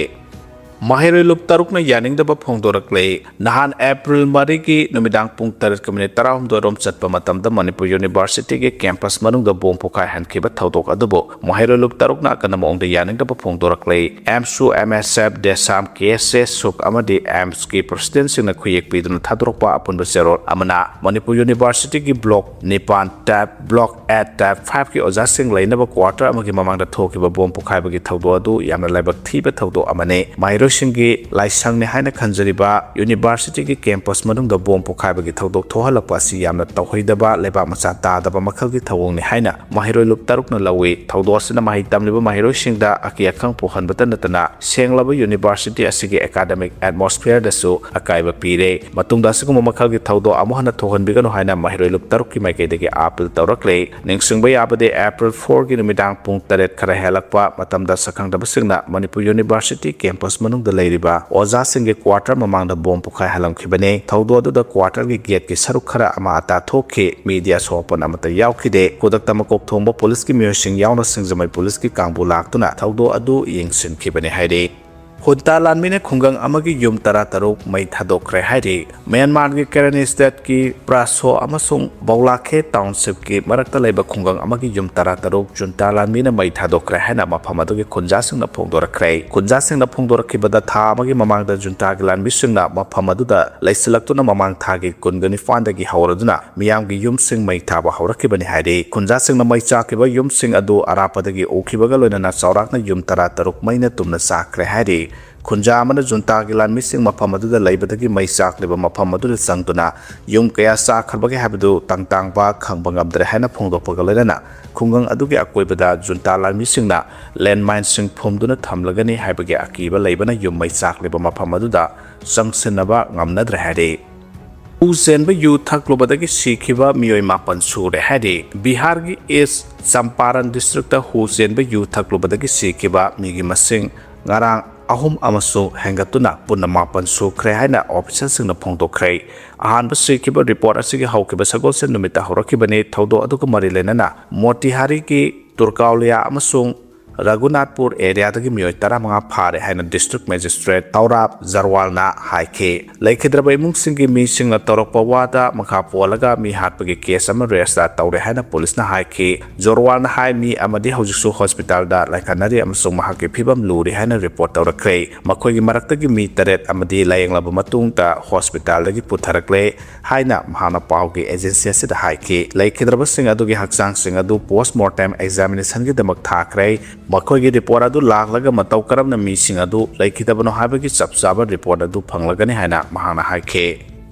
ꯃꯍꯩꯔꯣꯏ ꯂꯨꯞ ꯇꯔꯨꯛꯅ ꯌꯥꯅꯤꯡꯗꯕ ꯐꯣꯡꯗꯣꯔꯛꯂꯦ꯫ ꯅꯍꯥꯟ ꯑꯦꯄ꯭ꯔꯤꯜ ꯃꯔꯤꯒꯤ ꯅꯨꯃꯤꯗꯥꯡ ꯄꯨꯡ ꯇꯔꯦꯠꯀ ꯃꯤꯅꯤꯠ ꯇꯔꯥꯍꯨꯝꯗꯣꯏ ꯔꯣꯝ ꯆꯠꯄ ꯃꯇꯝꯗ ꯃꯅꯤꯄꯨꯔ ꯌꯨꯅꯤꯚꯔꯁꯤꯇꯤꯒꯤ ꯀꯦꯝꯄꯁ ꯃꯅꯨꯡꯗ ꯕꯣꯝ ꯄꯣꯈꯥꯏꯍꯟꯈꯤꯕ ꯊꯧꯗꯣꯛ ꯑꯗꯨꯕꯨ ꯃꯍꯩꯔꯣꯏ ꯂꯨꯞ ꯇꯔꯨꯛꯅ ꯑꯀꯟꯕ ꯃꯑꯣꯡꯗ ꯌꯥꯅꯤꯡꯗꯕ ꯐꯣꯡꯗꯣꯔꯛꯂꯦ꯫ ꯑꯦꯝꯁꯨ, ꯑꯦꯝ ꯑꯦꯁ ꯑꯦꯐ, ꯗꯦꯁꯥꯝ, ꯀꯦ ꯑꯦꯁ ꯑꯦ, ꯁꯨꯛ ꯑꯃꯗꯤ ꯑꯦꯝꯁꯀꯤ ꯄ꯭ꯔꯦꯁꯤꯗꯦꯟꯠꯁꯤꯡꯅ ꯈꯨꯌꯦꯛ ꯄꯤꯗꯨꯅ ꯊꯥꯗꯣꯔꯛꯄ ꯑꯄꯨꯟꯕ ꯆꯦꯔꯣꯜ ꯑꯃꯅ ꯃꯅꯤꯄꯨꯔ ꯌꯨꯅꯤꯚꯔꯁꯤꯇꯤꯒꯤ ꯕ꯭ꯂꯣꯛ ꯅꯤꯄꯥꯟ ꯇꯦꯞ ꯕ꯭ꯂꯣꯛ ꯑꯦꯠ ꯇꯦꯞ ꯐꯥꯏꯚꯀꯤ ꯑꯣꯖꯥꯁꯤꯡ ꯂꯩꯅꯕ ꯀ꯭ꯋꯥꯔꯇꯔ ꯑꯃꯒꯤ ꯃꯃꯥꯡꯗ ꯊꯣꯛꯈꯤꯕ ꯕꯣꯝ ꯄꯣꯈꯥꯏꯕꯒꯤ ꯊꯧꯗꯣꯛ ꯑꯗꯨ ꯌꯥꯝꯅ ꯂꯥꯏꯕꯛ ꯊꯤꯕ ꯊꯧꯗꯣꯛ ꯑꯃꯅꯤ꯫ ꯃꯍꯩꯔꯣꯏꯁꯤꯡꯒꯤ ꯂꯥꯏꯁꯪꯅꯤ ꯍꯥꯏꯅ ꯈꯟꯖꯔꯤꯕ ꯌꯨꯅꯤꯚꯔꯁꯤꯇꯤꯒꯤ ꯀꯦꯝꯄꯁ ꯃꯅꯨꯡꯗ ꯕꯣꯝ ꯄꯣꯈꯥꯏꯕꯒꯤ ꯊꯧꯗꯣꯛ ꯊꯣꯛꯍꯜꯂꯛꯄ ꯑꯁꯤ ꯌꯥꯝꯅ ꯇꯧꯍꯩꯗꯕ, ꯂꯩꯕꯥꯛ ꯃꯆꯥ ꯇꯥꯗꯕ ꯃꯈꯜꯒꯤ ꯊꯧꯑꯣꯡꯅꯤ ꯍꯥꯏꯅ ꯃꯍꯩꯔꯣꯏ ꯂꯨꯞ ꯇꯔꯨꯛꯅ ꯂꯧꯏ꯫ ꯊꯧꯗꯣꯛ ꯑꯁꯤꯅ ꯃꯍꯩ ꯇꯝꯂꯤꯕ ꯃꯍꯩꯔꯣꯏꯁꯤꯡꯗ ꯑꯀꯤ ꯑꯈꯪ ꯄꯣꯛꯍꯟꯕꯇ ꯅꯠꯇꯅ ꯁꯦꯡꯂꯕ ꯌꯨꯅꯤꯚꯔꯁꯤꯇꯤ ꯑꯁꯤꯒꯤ ꯑꯦꯀꯥꯗꯃꯤꯛ ꯑꯦꯠꯃꯣꯁꯐꯤꯌꯔꯗꯁꯨ ꯑꯀꯥꯏꯕ ꯄꯤꯔꯦ꯫ ꯃꯇꯨꯡꯗ ꯑꯁꯤꯒꯨꯝꯕ ꯃꯈꯜꯒꯤ ꯊꯧꯗꯣꯛ ꯑꯃꯨꯛ ꯍꯟꯅ ꯊꯣꯛꯍꯟꯕꯤꯒꯅꯨ ꯍꯥꯏꯅ ꯃꯍꯩꯔꯣꯏ ꯂꯨꯞ ꯇꯔꯨꯛꯀꯤ ꯃꯥꯏꯀꯩꯗꯒꯤ ꯑꯥꯄꯤꯜ ꯇꯧꯔꯛꯂꯦ꯫ ꯅꯤꯡꯁꯤꯡꯕ ꯌꯥꯕꯗꯤ, ꯑꯦꯄ꯭ꯔꯤꯜ ꯐꯣꯔꯒꯤ ꯅꯨꯃꯤꯗꯥꯡ ꯄꯨꯡ ꯇꯔꯦꯠ ꯈꯔ ꯍꯦꯜꯂꯛꯄ ꯃꯇꯝꯗ ꯁꯛꯈꯪꯗꯕꯁꯤꯡꯅ ꯃꯅꯤꯄꯨꯔ ꯌꯨꯅꯤꯚꯔꯁꯤꯇꯤ ꯀꯦꯝꯄꯁ ꯃꯅꯨꯡꯗ ꯂꯩꯔꯤꯕ ꯑꯣꯖꯥꯁꯤꯡꯒꯤ ꯀ꯭ꯋꯥꯔꯇꯔ ꯃꯃꯥꯡꯗ ꯕꯣꯝ ꯄꯣꯈꯥꯏꯍꯜꯂꯝꯈꯤꯕꯅꯤ꯫ ꯊꯧꯗꯣꯛ ꯑꯗꯨꯗ ꯀ꯭ꯋꯥꯔꯇꯔꯒꯤ ꯒꯦꯠꯀꯤ ꯁꯔꯨꯛ ꯈꯔ ꯑꯃ ꯑꯇꯥ ꯊꯣꯛꯈꯤ꯫ ꯃꯤꯗꯤ ꯑꯁꯣꯛ ꯑꯄꯟ ꯑꯃꯠꯇ ꯌꯥꯎꯈꯤꯗꯦ꯫ ꯈꯨꯗꯛꯇ ꯃꯀꯣꯛ ꯊꯣꯡꯕ ꯄꯨꯂꯤꯁꯀꯤ ꯃꯤꯑꯣꯏꯁꯤꯡ ꯌꯥꯎꯅ ꯁꯤꯡꯖꯃꯩ ꯄꯨꯂꯤꯁꯀꯤ ꯀꯥꯡꯕꯨ ꯂꯥꯛꯇꯨꯅ ꯊꯧꯗꯣꯛ ꯑꯗꯨ ꯌꯦꯡꯁꯤꯟꯈꯤꯕꯅꯤ ꯍꯥꯏꯔꯤ꯫ ꯍꯨꯟꯇꯥ ꯂꯥꯟꯃꯤꯅ ꯈꯨꯡꯒꯪ ꯑꯃꯒꯤ ꯌꯨꯝ ꯇꯔꯥꯇꯔꯨꯛ ꯃꯩ ꯊꯥꯗꯣꯛꯈ꯭ꯔꯦ ꯍꯥꯏꯔꯤ꯫ ꯃ꯭ꯌꯥꯟꯃꯥꯔꯒꯤ ꯀꯦꯔꯥꯅꯤ ꯁ꯭ꯇꯦꯠꯀꯤ ꯄ꯭ꯔꯥꯁꯣ ꯑꯃꯁꯨꯡ ꯕꯧꯂꯥꯈꯦ ꯇꯥꯎꯟꯁꯤꯞꯀꯤ ꯃꯔꯛꯇ ꯂꯩꯕ ꯈꯨꯡꯒꯪ ꯑꯃꯒꯤ ꯌꯨꯝ ꯇꯔꯥꯇꯔꯨꯛ ꯖꯨꯟꯇꯥ ꯂꯥꯟꯃꯤꯅ ꯃꯩ ꯊꯥꯗꯣꯛꯈ꯭ꯔꯦ ꯍꯥꯏꯅ ꯃꯐꯝ ꯑꯗꯨꯒꯤ ꯈꯨꯟꯖꯥꯁꯤꯡꯅ ꯐꯣꯡꯗꯣꯔꯛꯈ꯭ꯔꯦ꯫ ꯈꯨꯟꯖꯥꯁꯤꯡꯅ ꯐꯣꯡꯗꯣꯔꯛꯈꯤꯕꯗ, ꯊꯥ ꯑꯃꯒꯤ ꯃꯃꯥꯡꯗ ꯖꯨꯟꯇꯥꯒꯤ ꯂꯥꯟꯃꯤꯁꯤꯡꯅ ꯃꯐꯝ ꯑꯗꯨꯗ ꯂꯩꯁꯤꯜꯂꯛꯇꯨꯅ ꯃꯃꯥꯡ ꯊꯥꯒꯤ ꯀꯨꯟꯒ ꯅꯤꯄꯥꯟꯗꯒꯤ ꯍꯧꯔꯗꯨꯅ ꯃꯤꯌꯥꯝꯒꯤ ꯌꯨꯝꯁꯤꯡ ꯃꯩ ꯊꯥꯕ ꯍꯧꯔꯛꯈꯤꯕꯅꯤ ꯍꯥꯏꯔꯤ꯫ ꯈꯨꯟꯖꯥꯁꯤꯡꯅ ꯃꯩ ꯆꯥꯛꯈꯤꯕ ꯌꯨꯝꯁꯤꯡ ꯑꯗꯨ ꯑꯔꯥꯞꯄꯗꯒꯤ ꯎꯈꯤꯕꯒ ꯂꯣꯏꯅꯅ ꯆꯥꯎꯔꯥꯛꯅ ꯌꯨꯝ ꯇꯔꯥꯇꯔꯨꯛ ꯃꯩꯅ ꯇꯨꯝꯅ ꯆꯥꯛꯈ꯭ꯔꯦ ꯍꯥꯏꯔꯤ꯫ ꯈꯨꯟꯖꯥ ꯑꯃꯅ ꯖꯨꯟꯇꯥꯒꯤ ꯂꯥꯟꯃꯤꯁꯤꯡ ꯃꯐꯝ ꯑꯗꯨꯗ ꯂꯩꯕꯗꯒꯤ ꯃꯩ ꯆꯥꯛꯂꯤꯕ ꯃꯐꯝ ꯑꯗꯨꯗ ꯆꯪꯗꯨꯅ ꯌꯨꯝ ꯀꯌꯥ ꯆꯥꯈ꯭ꯔꯕꯒꯦ ꯍꯥꯏꯕꯗꯨ ꯇꯥꯡ ꯇꯥꯡꯕ ꯈꯪꯕ ꯉꯝꯗ꯭ꯔꯦ ꯍꯥꯏꯅ ꯐꯣꯡꯗꯣꯛꯄꯒ ꯂꯣꯏꯅꯅ ꯈꯨꯡꯒꯪ ꯑꯗꯨꯒꯤ ꯑꯀꯣꯏꯕꯗ ꯖꯨꯟꯇꯥ ꯂꯥꯟꯃꯤꯁꯤꯡꯅ ꯂꯦꯟꯃꯥꯏꯟꯁꯤꯡ ꯐꯨꯝꯗꯨꯅ ꯊꯝꯂꯒꯅꯤ ꯍꯥꯏꯕꯒꯤ ꯑꯀꯤꯕ ꯂꯩꯕꯅ ꯌꯨꯝ ꯃꯩ ꯆꯥꯛꯂꯤꯕ ꯃꯐꯝ ꯑꯗꯨꯗ ꯆꯪꯁꯤꯟꯅꯕ ꯉꯝꯅꯗ꯭ꯔꯦ ꯍꯥꯏꯔꯤ꯫ ꯍꯨ ꯆꯦꯟꯕ ꯌꯨ ꯊꯛꯂꯨꯕꯗꯒꯤ ꯁꯤꯈꯤꯕ ꯃꯤꯑꯣꯏ ꯃꯥꯄꯟ ꯁꯨꯔꯦ ꯍꯥꯏꯔꯤ꯫ ꯕꯤꯍꯥꯔꯒꯤ ꯏꯁ ꯆꯝꯄꯥꯔꯟ ꯗꯤꯁꯇ꯭ꯔꯤꯛꯇ ꯍꯨ ꯆꯦꯟꯕ ꯌꯨ ꯊꯛꯂꯨꯕꯗꯒꯤ ꯁꯤꯈꯤꯕ ꯃꯤꯒꯤ ꯃꯁꯤꯡ ꯉꯔꯥꯡ ꯑꯍꯨꯝ ꯑꯃꯁꯨ ꯍꯦꯟꯒꯠꯇꯨꯅ ꯄꯨꯟꯅ ꯃꯥꯄꯟ ꯁꯨꯈ꯭ꯔꯦ ꯍꯥꯏꯅ ꯑꯣꯐꯤꯁꯤꯌꯦꯜꯁꯤꯡꯅ ꯐꯣꯡꯗꯣꯛꯈ꯭ꯔꯦ꯫ ꯑꯍꯥꯟꯕ ꯁꯤꯈꯤꯕ ꯔꯤꯄꯣꯔꯠ ꯑꯁꯤꯒꯤ ꯍꯧꯈꯤꯕ ꯁꯒꯣꯜꯁꯦꯟ ꯅꯨꯃꯤꯠꯇ ꯍꯧꯔꯛꯈꯤꯕꯅꯤ꯫ ꯊꯧꯗꯣꯛ ꯑꯗꯨꯒ ꯃꯔꯤ ꯂꯩꯅꯅ ꯃꯣꯇꯤꯍꯥꯔꯤꯒꯤ ꯇꯨꯔꯀꯥꯎꯂꯤꯌꯥ ꯑꯃꯁꯨꯡ ꯔꯘꯨꯅꯥꯊꯄꯨꯔ ꯑꯦꯔꯤꯌꯥꯗꯒꯤ ꯃꯤꯑꯣꯏ ꯇꯔꯥꯃꯉꯥ ꯐꯥꯔꯦ ꯍꯥꯏꯅ ꯗꯤꯁꯇ꯭ꯔꯤꯛ ꯃꯦꯖꯤꯁꯇ꯭ꯔꯦꯠ ꯇꯧꯔꯥꯕ ꯖꯔꯋꯥꯜꯅ ꯍꯥꯏꯈꯤ꯫ ꯂꯩꯈꯤꯗ꯭ꯔꯕ ꯏꯃꯨꯡꯁꯤꯡꯒꯤ ꯃꯤꯁꯤꯡꯅ ꯇꯧꯔꯛꯄ ꯋꯥꯗ ꯃꯈꯥ ꯄꯣꯜꯂꯒ ꯃꯤ ꯍꯥꯠꯄꯒꯤ ꯀꯦꯁ ꯑꯃ ꯔꯦꯖꯤꯁꯇꯥꯔ ꯇꯧꯔꯦ ꯍꯥꯏꯅ ꯄꯨꯂꯤꯁꯅ ꯍꯥꯏꯈꯤ꯫ ꯖꯣꯔꯋꯥꯜꯅ ꯍꯥꯏ ꯃꯤ ꯑꯃꯗꯤ ꯍꯧꯖꯤꯛꯁꯨ ꯍꯣꯁꯄꯤꯇꯥꯜꯗ ꯂꯥꯏꯀꯠꯅꯔꯤ ꯑꯃꯁꯨꯡ ꯃꯍꯥꯛꯀꯤ ꯐꯤꯕꯝ ꯂꯨꯔꯤ ꯍꯥꯏꯅ ꯔꯤꯄꯣꯔꯠ ꯇꯧꯔꯛꯈ꯭ꯔꯦ꯫ ꯃꯈꯣꯏꯒꯤ ꯃꯔꯛꯇꯒꯤ ꯃꯤ ꯇꯔꯦꯠ ꯑꯃꯗꯤ ꯂꯥꯌꯦꯡꯂꯕ ꯃꯇꯨꯡꯗ ꯍꯣꯁꯄꯤꯇꯥꯜꯗꯒꯤ ꯄꯨꯊꯔꯛꯂꯦ ꯍꯥꯏꯅ ꯃꯍꯥꯛꯅ ꯄꯥꯎꯒꯤ ꯑꯦꯖꯦꯟꯁꯤ ꯑꯁꯤꯗ ꯍꯥꯏꯈꯤ꯫ ꯂꯩꯈꯤꯗ꯭ꯔꯕꯁꯤꯡ ꯑꯗꯨꯒꯤ ꯍꯛꯆꯥꯡꯁꯤꯡ ꯑꯗꯨ ꯄꯣꯁꯃꯣꯔꯇꯦꯝ ꯑꯦꯛꯖꯥꯃꯤꯅꯦꯁꯟꯒꯤꯗꯃꯛ ꯊꯥꯈ꯭ꯔꯦ꯫ ꯃꯈꯣꯏꯒꯤ ꯔꯤꯄꯣꯔꯠ ꯑꯗꯨ ꯂꯥꯛꯂꯒ ꯃꯇꯧ ꯀꯔꯝꯅ ꯃꯤꯁꯤꯡ ꯑꯗꯨ ꯂꯩꯈꯤꯗꯕꯅꯣ ꯍꯥꯏꯕꯒꯤ ꯆꯞ ꯆꯥꯕ ꯔꯤꯄꯣꯔꯠ ꯑꯗꯨ ꯐꯪꯂꯒꯅꯤ ꯍꯥꯏꯅ ꯃꯍꯥꯛꯅ ꯍꯥꯏꯈꯤ꯫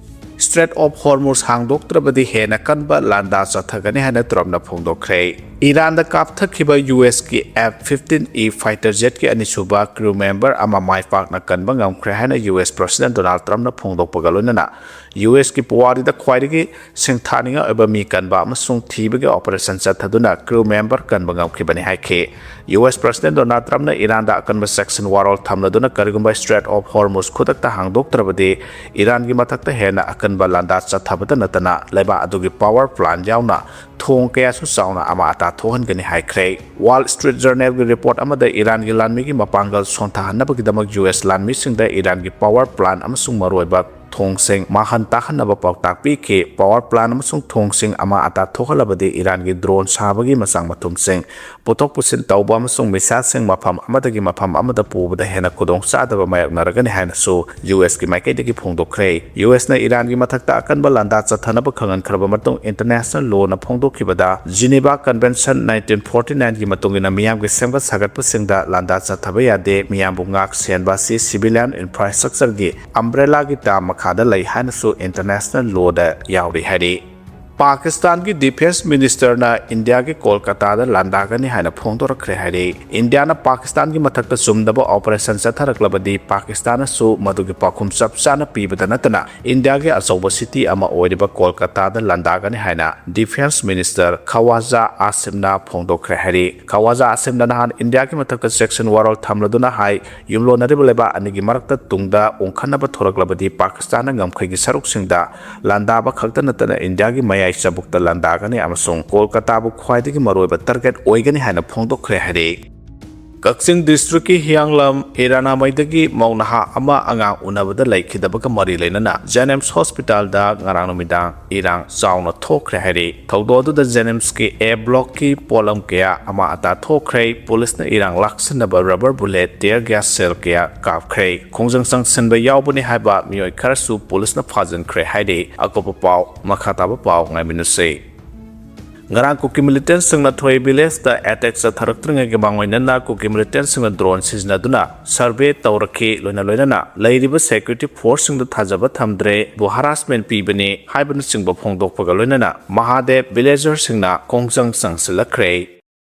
ꯁ꯭ꯇ꯭ꯔꯦꯠ ꯑꯣꯐ ꯍꯣꯔꯃꯨꯖ ꯍꯥꯡꯗꯣꯛꯇ꯭ꯔꯕꯗꯤ ꯍꯦꯟꯅ ꯀꯟꯕ ꯂꯥꯟꯗꯥ ꯆꯠꯊꯒꯅꯤ ꯍꯥꯏꯅ ꯇ꯭ꯔꯝꯞꯅ ꯐꯣꯡꯗꯣꯛꯈ꯭ꯔꯦ꯫ ꯏꯔꯥꯟꯗ ꯀꯥꯞꯊꯈꯤꯕ U ꯑꯦꯁꯀꯤ F fifteen E fighter ꯖꯦꯠꯀꯤ ꯑꯅꯤꯁꯨꯕ ꯀ꯭ꯔꯨ ꯃꯦꯝꯕꯔ ꯑꯃ ꯃꯥꯏ ꯄꯥꯛꯅ ꯀꯟꯕ ꯉꯝꯈ꯭ꯔꯦ ꯍꯥꯏꯅ ꯌꯨ ꯑꯦꯁ ꯄ꯭ꯔꯁꯤꯗꯦꯟ ꯗꯣꯅꯥꯜꯗ ꯇ꯭ꯔꯝꯞꯅ ꯐꯣꯡꯗꯣꯛꯄꯒ ꯂꯣꯏꯅꯅ ꯌꯨ ꯑꯦꯁꯀꯤ ꯄꯨꯋꯥꯔꯤꯗ ꯈ꯭ꯋꯥꯏꯗꯒꯤ ꯁꯤꯡꯊꯥꯅꯤꯡꯉꯥꯏ ꯑꯣꯏꯕ ꯃꯤ ꯀꯟꯕ ꯑꯃꯁꯨꯡ ꯊꯤꯕꯒꯤ ꯑꯣꯄꯔꯦꯁꯟ ꯆꯠꯊꯗꯨꯅ ꯀ꯭ꯔꯨ ꯃꯦꯝꯕꯔ ꯀꯟꯕ ꯉꯝꯈꯤꯕꯅꯤ ꯍꯥꯏꯈꯤ꯫ ꯌꯨ ꯑꯦꯁ ꯄ꯭ꯔꯁꯤꯗꯦꯟ ꯗꯣꯅꯥꯜꯗ ꯇ꯭ꯔꯝꯞꯅ ꯏꯔꯥꯟꯗ ꯑꯀꯟꯕ ꯁꯦꯡꯁꯟ ꯋꯥꯔꯣꯜ ꯊꯝꯂꯗꯨꯅ ꯀꯔꯤꯒꯨꯝꯕ ꯁ꯭ꯇ꯭ꯔꯦꯠ ꯑꯣꯐ ꯍꯣꯔꯃꯨꯖ ꯈꯨꯗꯛꯇ ꯍꯥꯡꯗꯣꯛꯇ꯭ꯔꯕꯗꯤ ꯏꯔꯥꯟꯒꯤ ꯃꯊꯛꯇ ꯍꯦꯟꯅ ꯑꯀꯟꯕ ꯂꯥꯟꯗꯥ ꯆꯠꯊꯕꯇ ꯅꯠꯇꯅ ꯂꯩꯕꯥꯛ ꯑꯗꯨꯒꯤ ꯄꯥꯋꯔ ꯄ꯭ꯂꯥꯟ ꯌꯥꯎꯅ ꯊꯣꯡ ꯀꯌꯥꯁꯨ ꯆꯥꯎꯅ ꯑꯃꯥ ꯑꯇꯥ ꯊꯣꯛꯍꯟꯒꯅꯤ ꯍꯥꯏꯈ꯭ꯔꯦ꯫ ꯋꯥꯜ ꯁ꯭ꯇ꯭ꯔꯤꯠ ꯖꯔꯅꯦꯜꯒꯤ ꯔꯤꯄꯣꯔꯠ ꯑꯃꯗ ꯏꯔꯥꯟꯒꯤ ꯂꯥꯟꯃꯤꯒꯤ ꯃꯄꯥꯡꯒꯜ ꯁꯣꯟꯊꯍꯟꯅꯕꯒꯤꯗꯃꯛ ꯌꯨ ꯑꯦꯁ ꯂꯥꯟꯃꯤꯁꯤꯡꯗ ꯏꯔꯥꯟꯒꯤ ꯄꯥꯋꯔ ꯄ꯭ꯂꯥꯟ ꯑꯃꯁꯨꯡ ꯃꯔꯨꯑꯣꯏꯕ ꯊꯣꯡꯁꯤꯡ ꯃꯥꯡꯍꯟ ꯇꯥꯛꯍꯟꯅꯕ ꯄꯥꯎꯇꯥꯛ ꯄꯤꯈꯤ꯫ Power plant ꯑꯃꯁꯨꯡ ꯊꯣꯡꯁꯤꯡ ꯑꯃꯥꯡ ꯑꯇꯥ ꯊꯣꯛꯍꯜꯂꯕꯗꯤ ꯏꯔꯥꯟꯒꯤ drone ꯁꯥꯕꯒꯤ ꯃꯆꯥꯛ ꯃꯊꯨꯝꯁꯤꯡ ꯄꯨꯊꯣꯛ ꯄꯨꯁꯤꯟ ꯇꯧꯕ ꯑꯃꯁꯨꯡ missileꯁꯤꯡ ꯃꯐꯝ ꯑꯃꯗꯒꯤ ꯃꯐꯝ ꯑꯃꯗ ꯄꯨꯕꯗ ꯍꯦꯟꯅ ꯈꯨꯗꯣꯡꯆꯥꯗꯕ ꯃꯥꯌꯣꯛꯅꯔꯒꯅꯤ ꯍꯥꯏꯅꯁꯨ ꯌꯨ ꯑꯦꯁꯀꯤ ꯃꯥꯏꯀꯩꯗꯒꯤ ꯐꯣꯡꯗꯣꯛꯈ꯭ꯔꯦ꯫ ꯌꯨ ꯑꯦꯁꯅ ꯏꯔꯥꯟꯒꯤ ꯃꯊꯛꯇ ꯑꯀꯟꯕ ꯂꯥꯟꯗꯥ ꯆꯠꯊꯅꯕ ꯈꯪꯍꯟꯈ꯭ꯔꯕ ꯃꯇꯨꯡ, international lawꯅ ꯐꯣꯡꯗꯣꯛꯈꯤꯕꯗ, Geneva Convention nineteen forty nineꯒꯤ ꯃꯇꯨꯡ ꯏꯟꯅ ꯃꯤꯌꯥꯝꯒꯤ ꯁꯦꯝꯒꯠ ꯁꯥꯒꯠꯄꯁꯤꯡꯗ ꯂꯥꯟꯗꯥ ꯆꯠꯊꯕ ꯌꯥꯗꯦ, ꯃꯤꯌꯥꯝꯕꯨ ꯉꯥꯛ ꯁꯦꯟꯕ ꯑꯁꯤ civilian infrastructureꯒꯤ umbrellaꯒꯤ term ꯃꯈꯥꯗ ꯂꯩ ꯍꯥꯏꯅꯁꯨ international lawꯗ ꯌꯥꯎꯔꯤ ꯍꯥꯏꯔꯤ꯫ ꯄꯥꯀꯤꯁꯇꯥꯟꯒꯤ defence ministerꯅ ꯏꯟꯗꯤꯌꯥꯒꯤ ꯀꯣꯜꯀꯇꯥꯗ ꯂꯥꯟꯗꯥꯒꯅꯤ ꯍꯥꯏꯅ ꯐꯣꯡꯗꯣꯔꯛꯈ꯭ꯔꯦ ꯍꯥꯏꯔꯤ꯫ ꯏꯟꯗꯤꯌꯥꯅ ꯄꯥꯀꯤꯁꯇꯥꯟꯒꯤ ꯃꯊꯛꯇ ꯆꯨꯝꯗꯕ operation ꯆꯠꯊꯔꯛꯂꯕꯗꯤ ꯄꯥꯀꯤꯁꯇꯥꯟꯅꯁꯨ ꯃꯗꯨꯒꯤ ꯄꯥꯎꯈꯨꯝ ꯆꯞ ꯆꯥꯅ ꯄꯤꯕꯗ ꯅꯠꯇꯅ ꯏꯟꯗꯤꯌꯥꯒꯤ ꯑꯆꯧꯕ city ꯑꯃ ꯑꯣꯏꯔꯤꯕ ꯀꯣꯜꯀꯇꯥꯗ ꯂꯥꯟꯗꯥꯒꯅꯤ ꯍꯥꯏꯅ defence minister ꯈꯋꯥꯖꯥ ꯑꯥꯁꯤꯝꯅ ꯐꯣꯡꯗꯣꯛꯈ꯭ꯔꯦ ꯍꯥꯏꯔꯤ꯫ ꯈꯋꯥꯖꯥ ꯑꯥꯁꯤꯝꯅ ꯅꯍꯥꯟ ꯏꯟꯗꯤꯌꯥꯒꯤ ꯃꯊꯛꯇ sanction ꯋꯥꯔꯣꯜ ꯊꯝꯂꯗꯨꯅ ꯍꯥꯏ, ꯌꯨꯝꯂꯣꯟꯅꯔꯤꯕ ꯂꯩꯕꯥꯛ ꯑꯅꯤꯒꯤ ꯃꯔꯛꯇ ꯇꯨꯡꯗ ꯎꯪꯈꯠꯅꯕ ꯊꯣꯔꯛꯂꯕꯗꯤ ꯄꯥꯀꯤꯁꯇꯥꯟꯅ ꯉꯝꯈꯩꯒꯤ ꯁꯔꯨꯛꯁꯤꯡꯗ ꯂꯥꯟꯗꯥꯕ ꯈꯛꯇ ꯅꯠꯇꯅ ꯏꯟꯗꯤꯌꯥꯒꯤ ꯃꯌꯥꯏ ꯆꯕꯨꯛꯇ ꯂꯥꯟꯗꯥꯒꯅꯤ ꯑꯃꯁꯨꯡ ꯀꯣꯜꯀꯇꯥꯕꯨ ꯈ꯭ꯋꯥꯏꯗꯒꯤ ꯃꯔꯨꯑꯣꯏꯕ target ꯑꯣꯏꯒꯅꯤ ꯍꯥꯏꯅ ꯐꯣꯡꯗꯣꯛꯈ꯭ꯔꯦ ꯍꯥꯏꯔꯤ꯫ ꯀꯛꯆꯤꯡ districtꯀꯤ ꯍꯤꯌꯥꯡꯂꯝ ꯍꯤꯔꯥꯅꯥꯃꯩꯗꯒꯤ ꯃꯧ ꯅꯍꯥ ꯑꯃ ꯑꯉꯥꯡ ꯎꯅꯕꯗ ꯂꯩꯈꯤꯗꯕꯒ ꯃꯔꯤ ꯂꯩꯅꯅ JNIMS hospitalꯗ ꯉꯔꯥꯡ ꯅꯨꯃꯤꯗꯥꯡ ꯏꯔꯥꯡ ꯆꯥꯎꯅ ꯊꯣꯛꯈ꯭ꯔꯦ ꯍꯥꯏꯔꯤ꯫ ꯊꯧꯗꯣꯛ ꯑꯗꯨꯗ JNIMSꯀꯤ A blockꯀꯤ ꯄꯣꯠꯂꯝ ꯀꯌꯥ ꯑꯃꯥꯡ ꯑꯇꯥ ꯊꯣꯛꯈ꯭ꯔꯦ꯫ ꯄꯨꯂꯤꯁꯅ ꯏꯔꯥꯡ ꯂꯥꯛꯁꯤꯟꯅꯕ rubber bullet, tear gas shell ꯀꯌꯥ ꯀꯥꯞꯈ꯭ꯔꯦ꯫ ꯈꯣꯡꯖꯪ ꯆꯪꯁꯤꯟꯕ ꯌꯥꯎꯕꯅꯤ ꯍꯥꯏꯕ ꯃꯤꯑꯣꯏ ꯈꯔꯁꯨ ꯄꯨꯂꯤꯁꯅ ꯐꯥꯖꯤꯟꯈ꯭ꯔꯦ ꯍꯥꯏꯔꯤ꯫ ꯑꯀꯨꯞꯄ ꯄꯥꯎ, ꯃꯈꯥ ꯇꯥꯕ ꯄꯥꯎ ꯉꯥꯏꯃꯤꯟꯅꯁꯤ꯫ ꯉꯔꯥꯡ ꯀꯨꯀꯤ militantꯁꯤꯡꯅ ꯊꯣꯏ villageꯇ attack ꯆꯠꯊꯔꯛꯇ꯭ꯔꯤꯉꯩꯒꯤ ꯃꯥꯡꯑꯣꯏꯅꯅ ꯀꯨꯀꯤ militantꯁꯤꯡꯅ drone ꯁꯤꯖꯤꯟꯅꯗꯨꯅ survey ꯇꯧꯔꯛꯈꯤ꯫ ꯂꯣꯏꯅ ꯂꯣꯏꯅꯅ ꯂꯩꯔꯤꯕ security forceꯁꯤꯡꯗ ꯊꯥꯖꯕ ꯊꯝꯗ꯭ꯔꯦ, ꯕꯨ harassment ꯄꯤꯕꯅꯤ ꯍꯥꯏꯕꯅꯆꯤꯡꯕ ꯐꯣꯡꯗꯣꯛꯄꯒ ꯂꯣꯏꯅꯅ ꯃꯍꯥꯗꯦꯕ villagerꯁꯤꯡꯅ ꯈꯣꯡꯖꯪ ꯆꯪꯁꯤꯜꯂꯛꯈ꯭ꯔꯦ꯫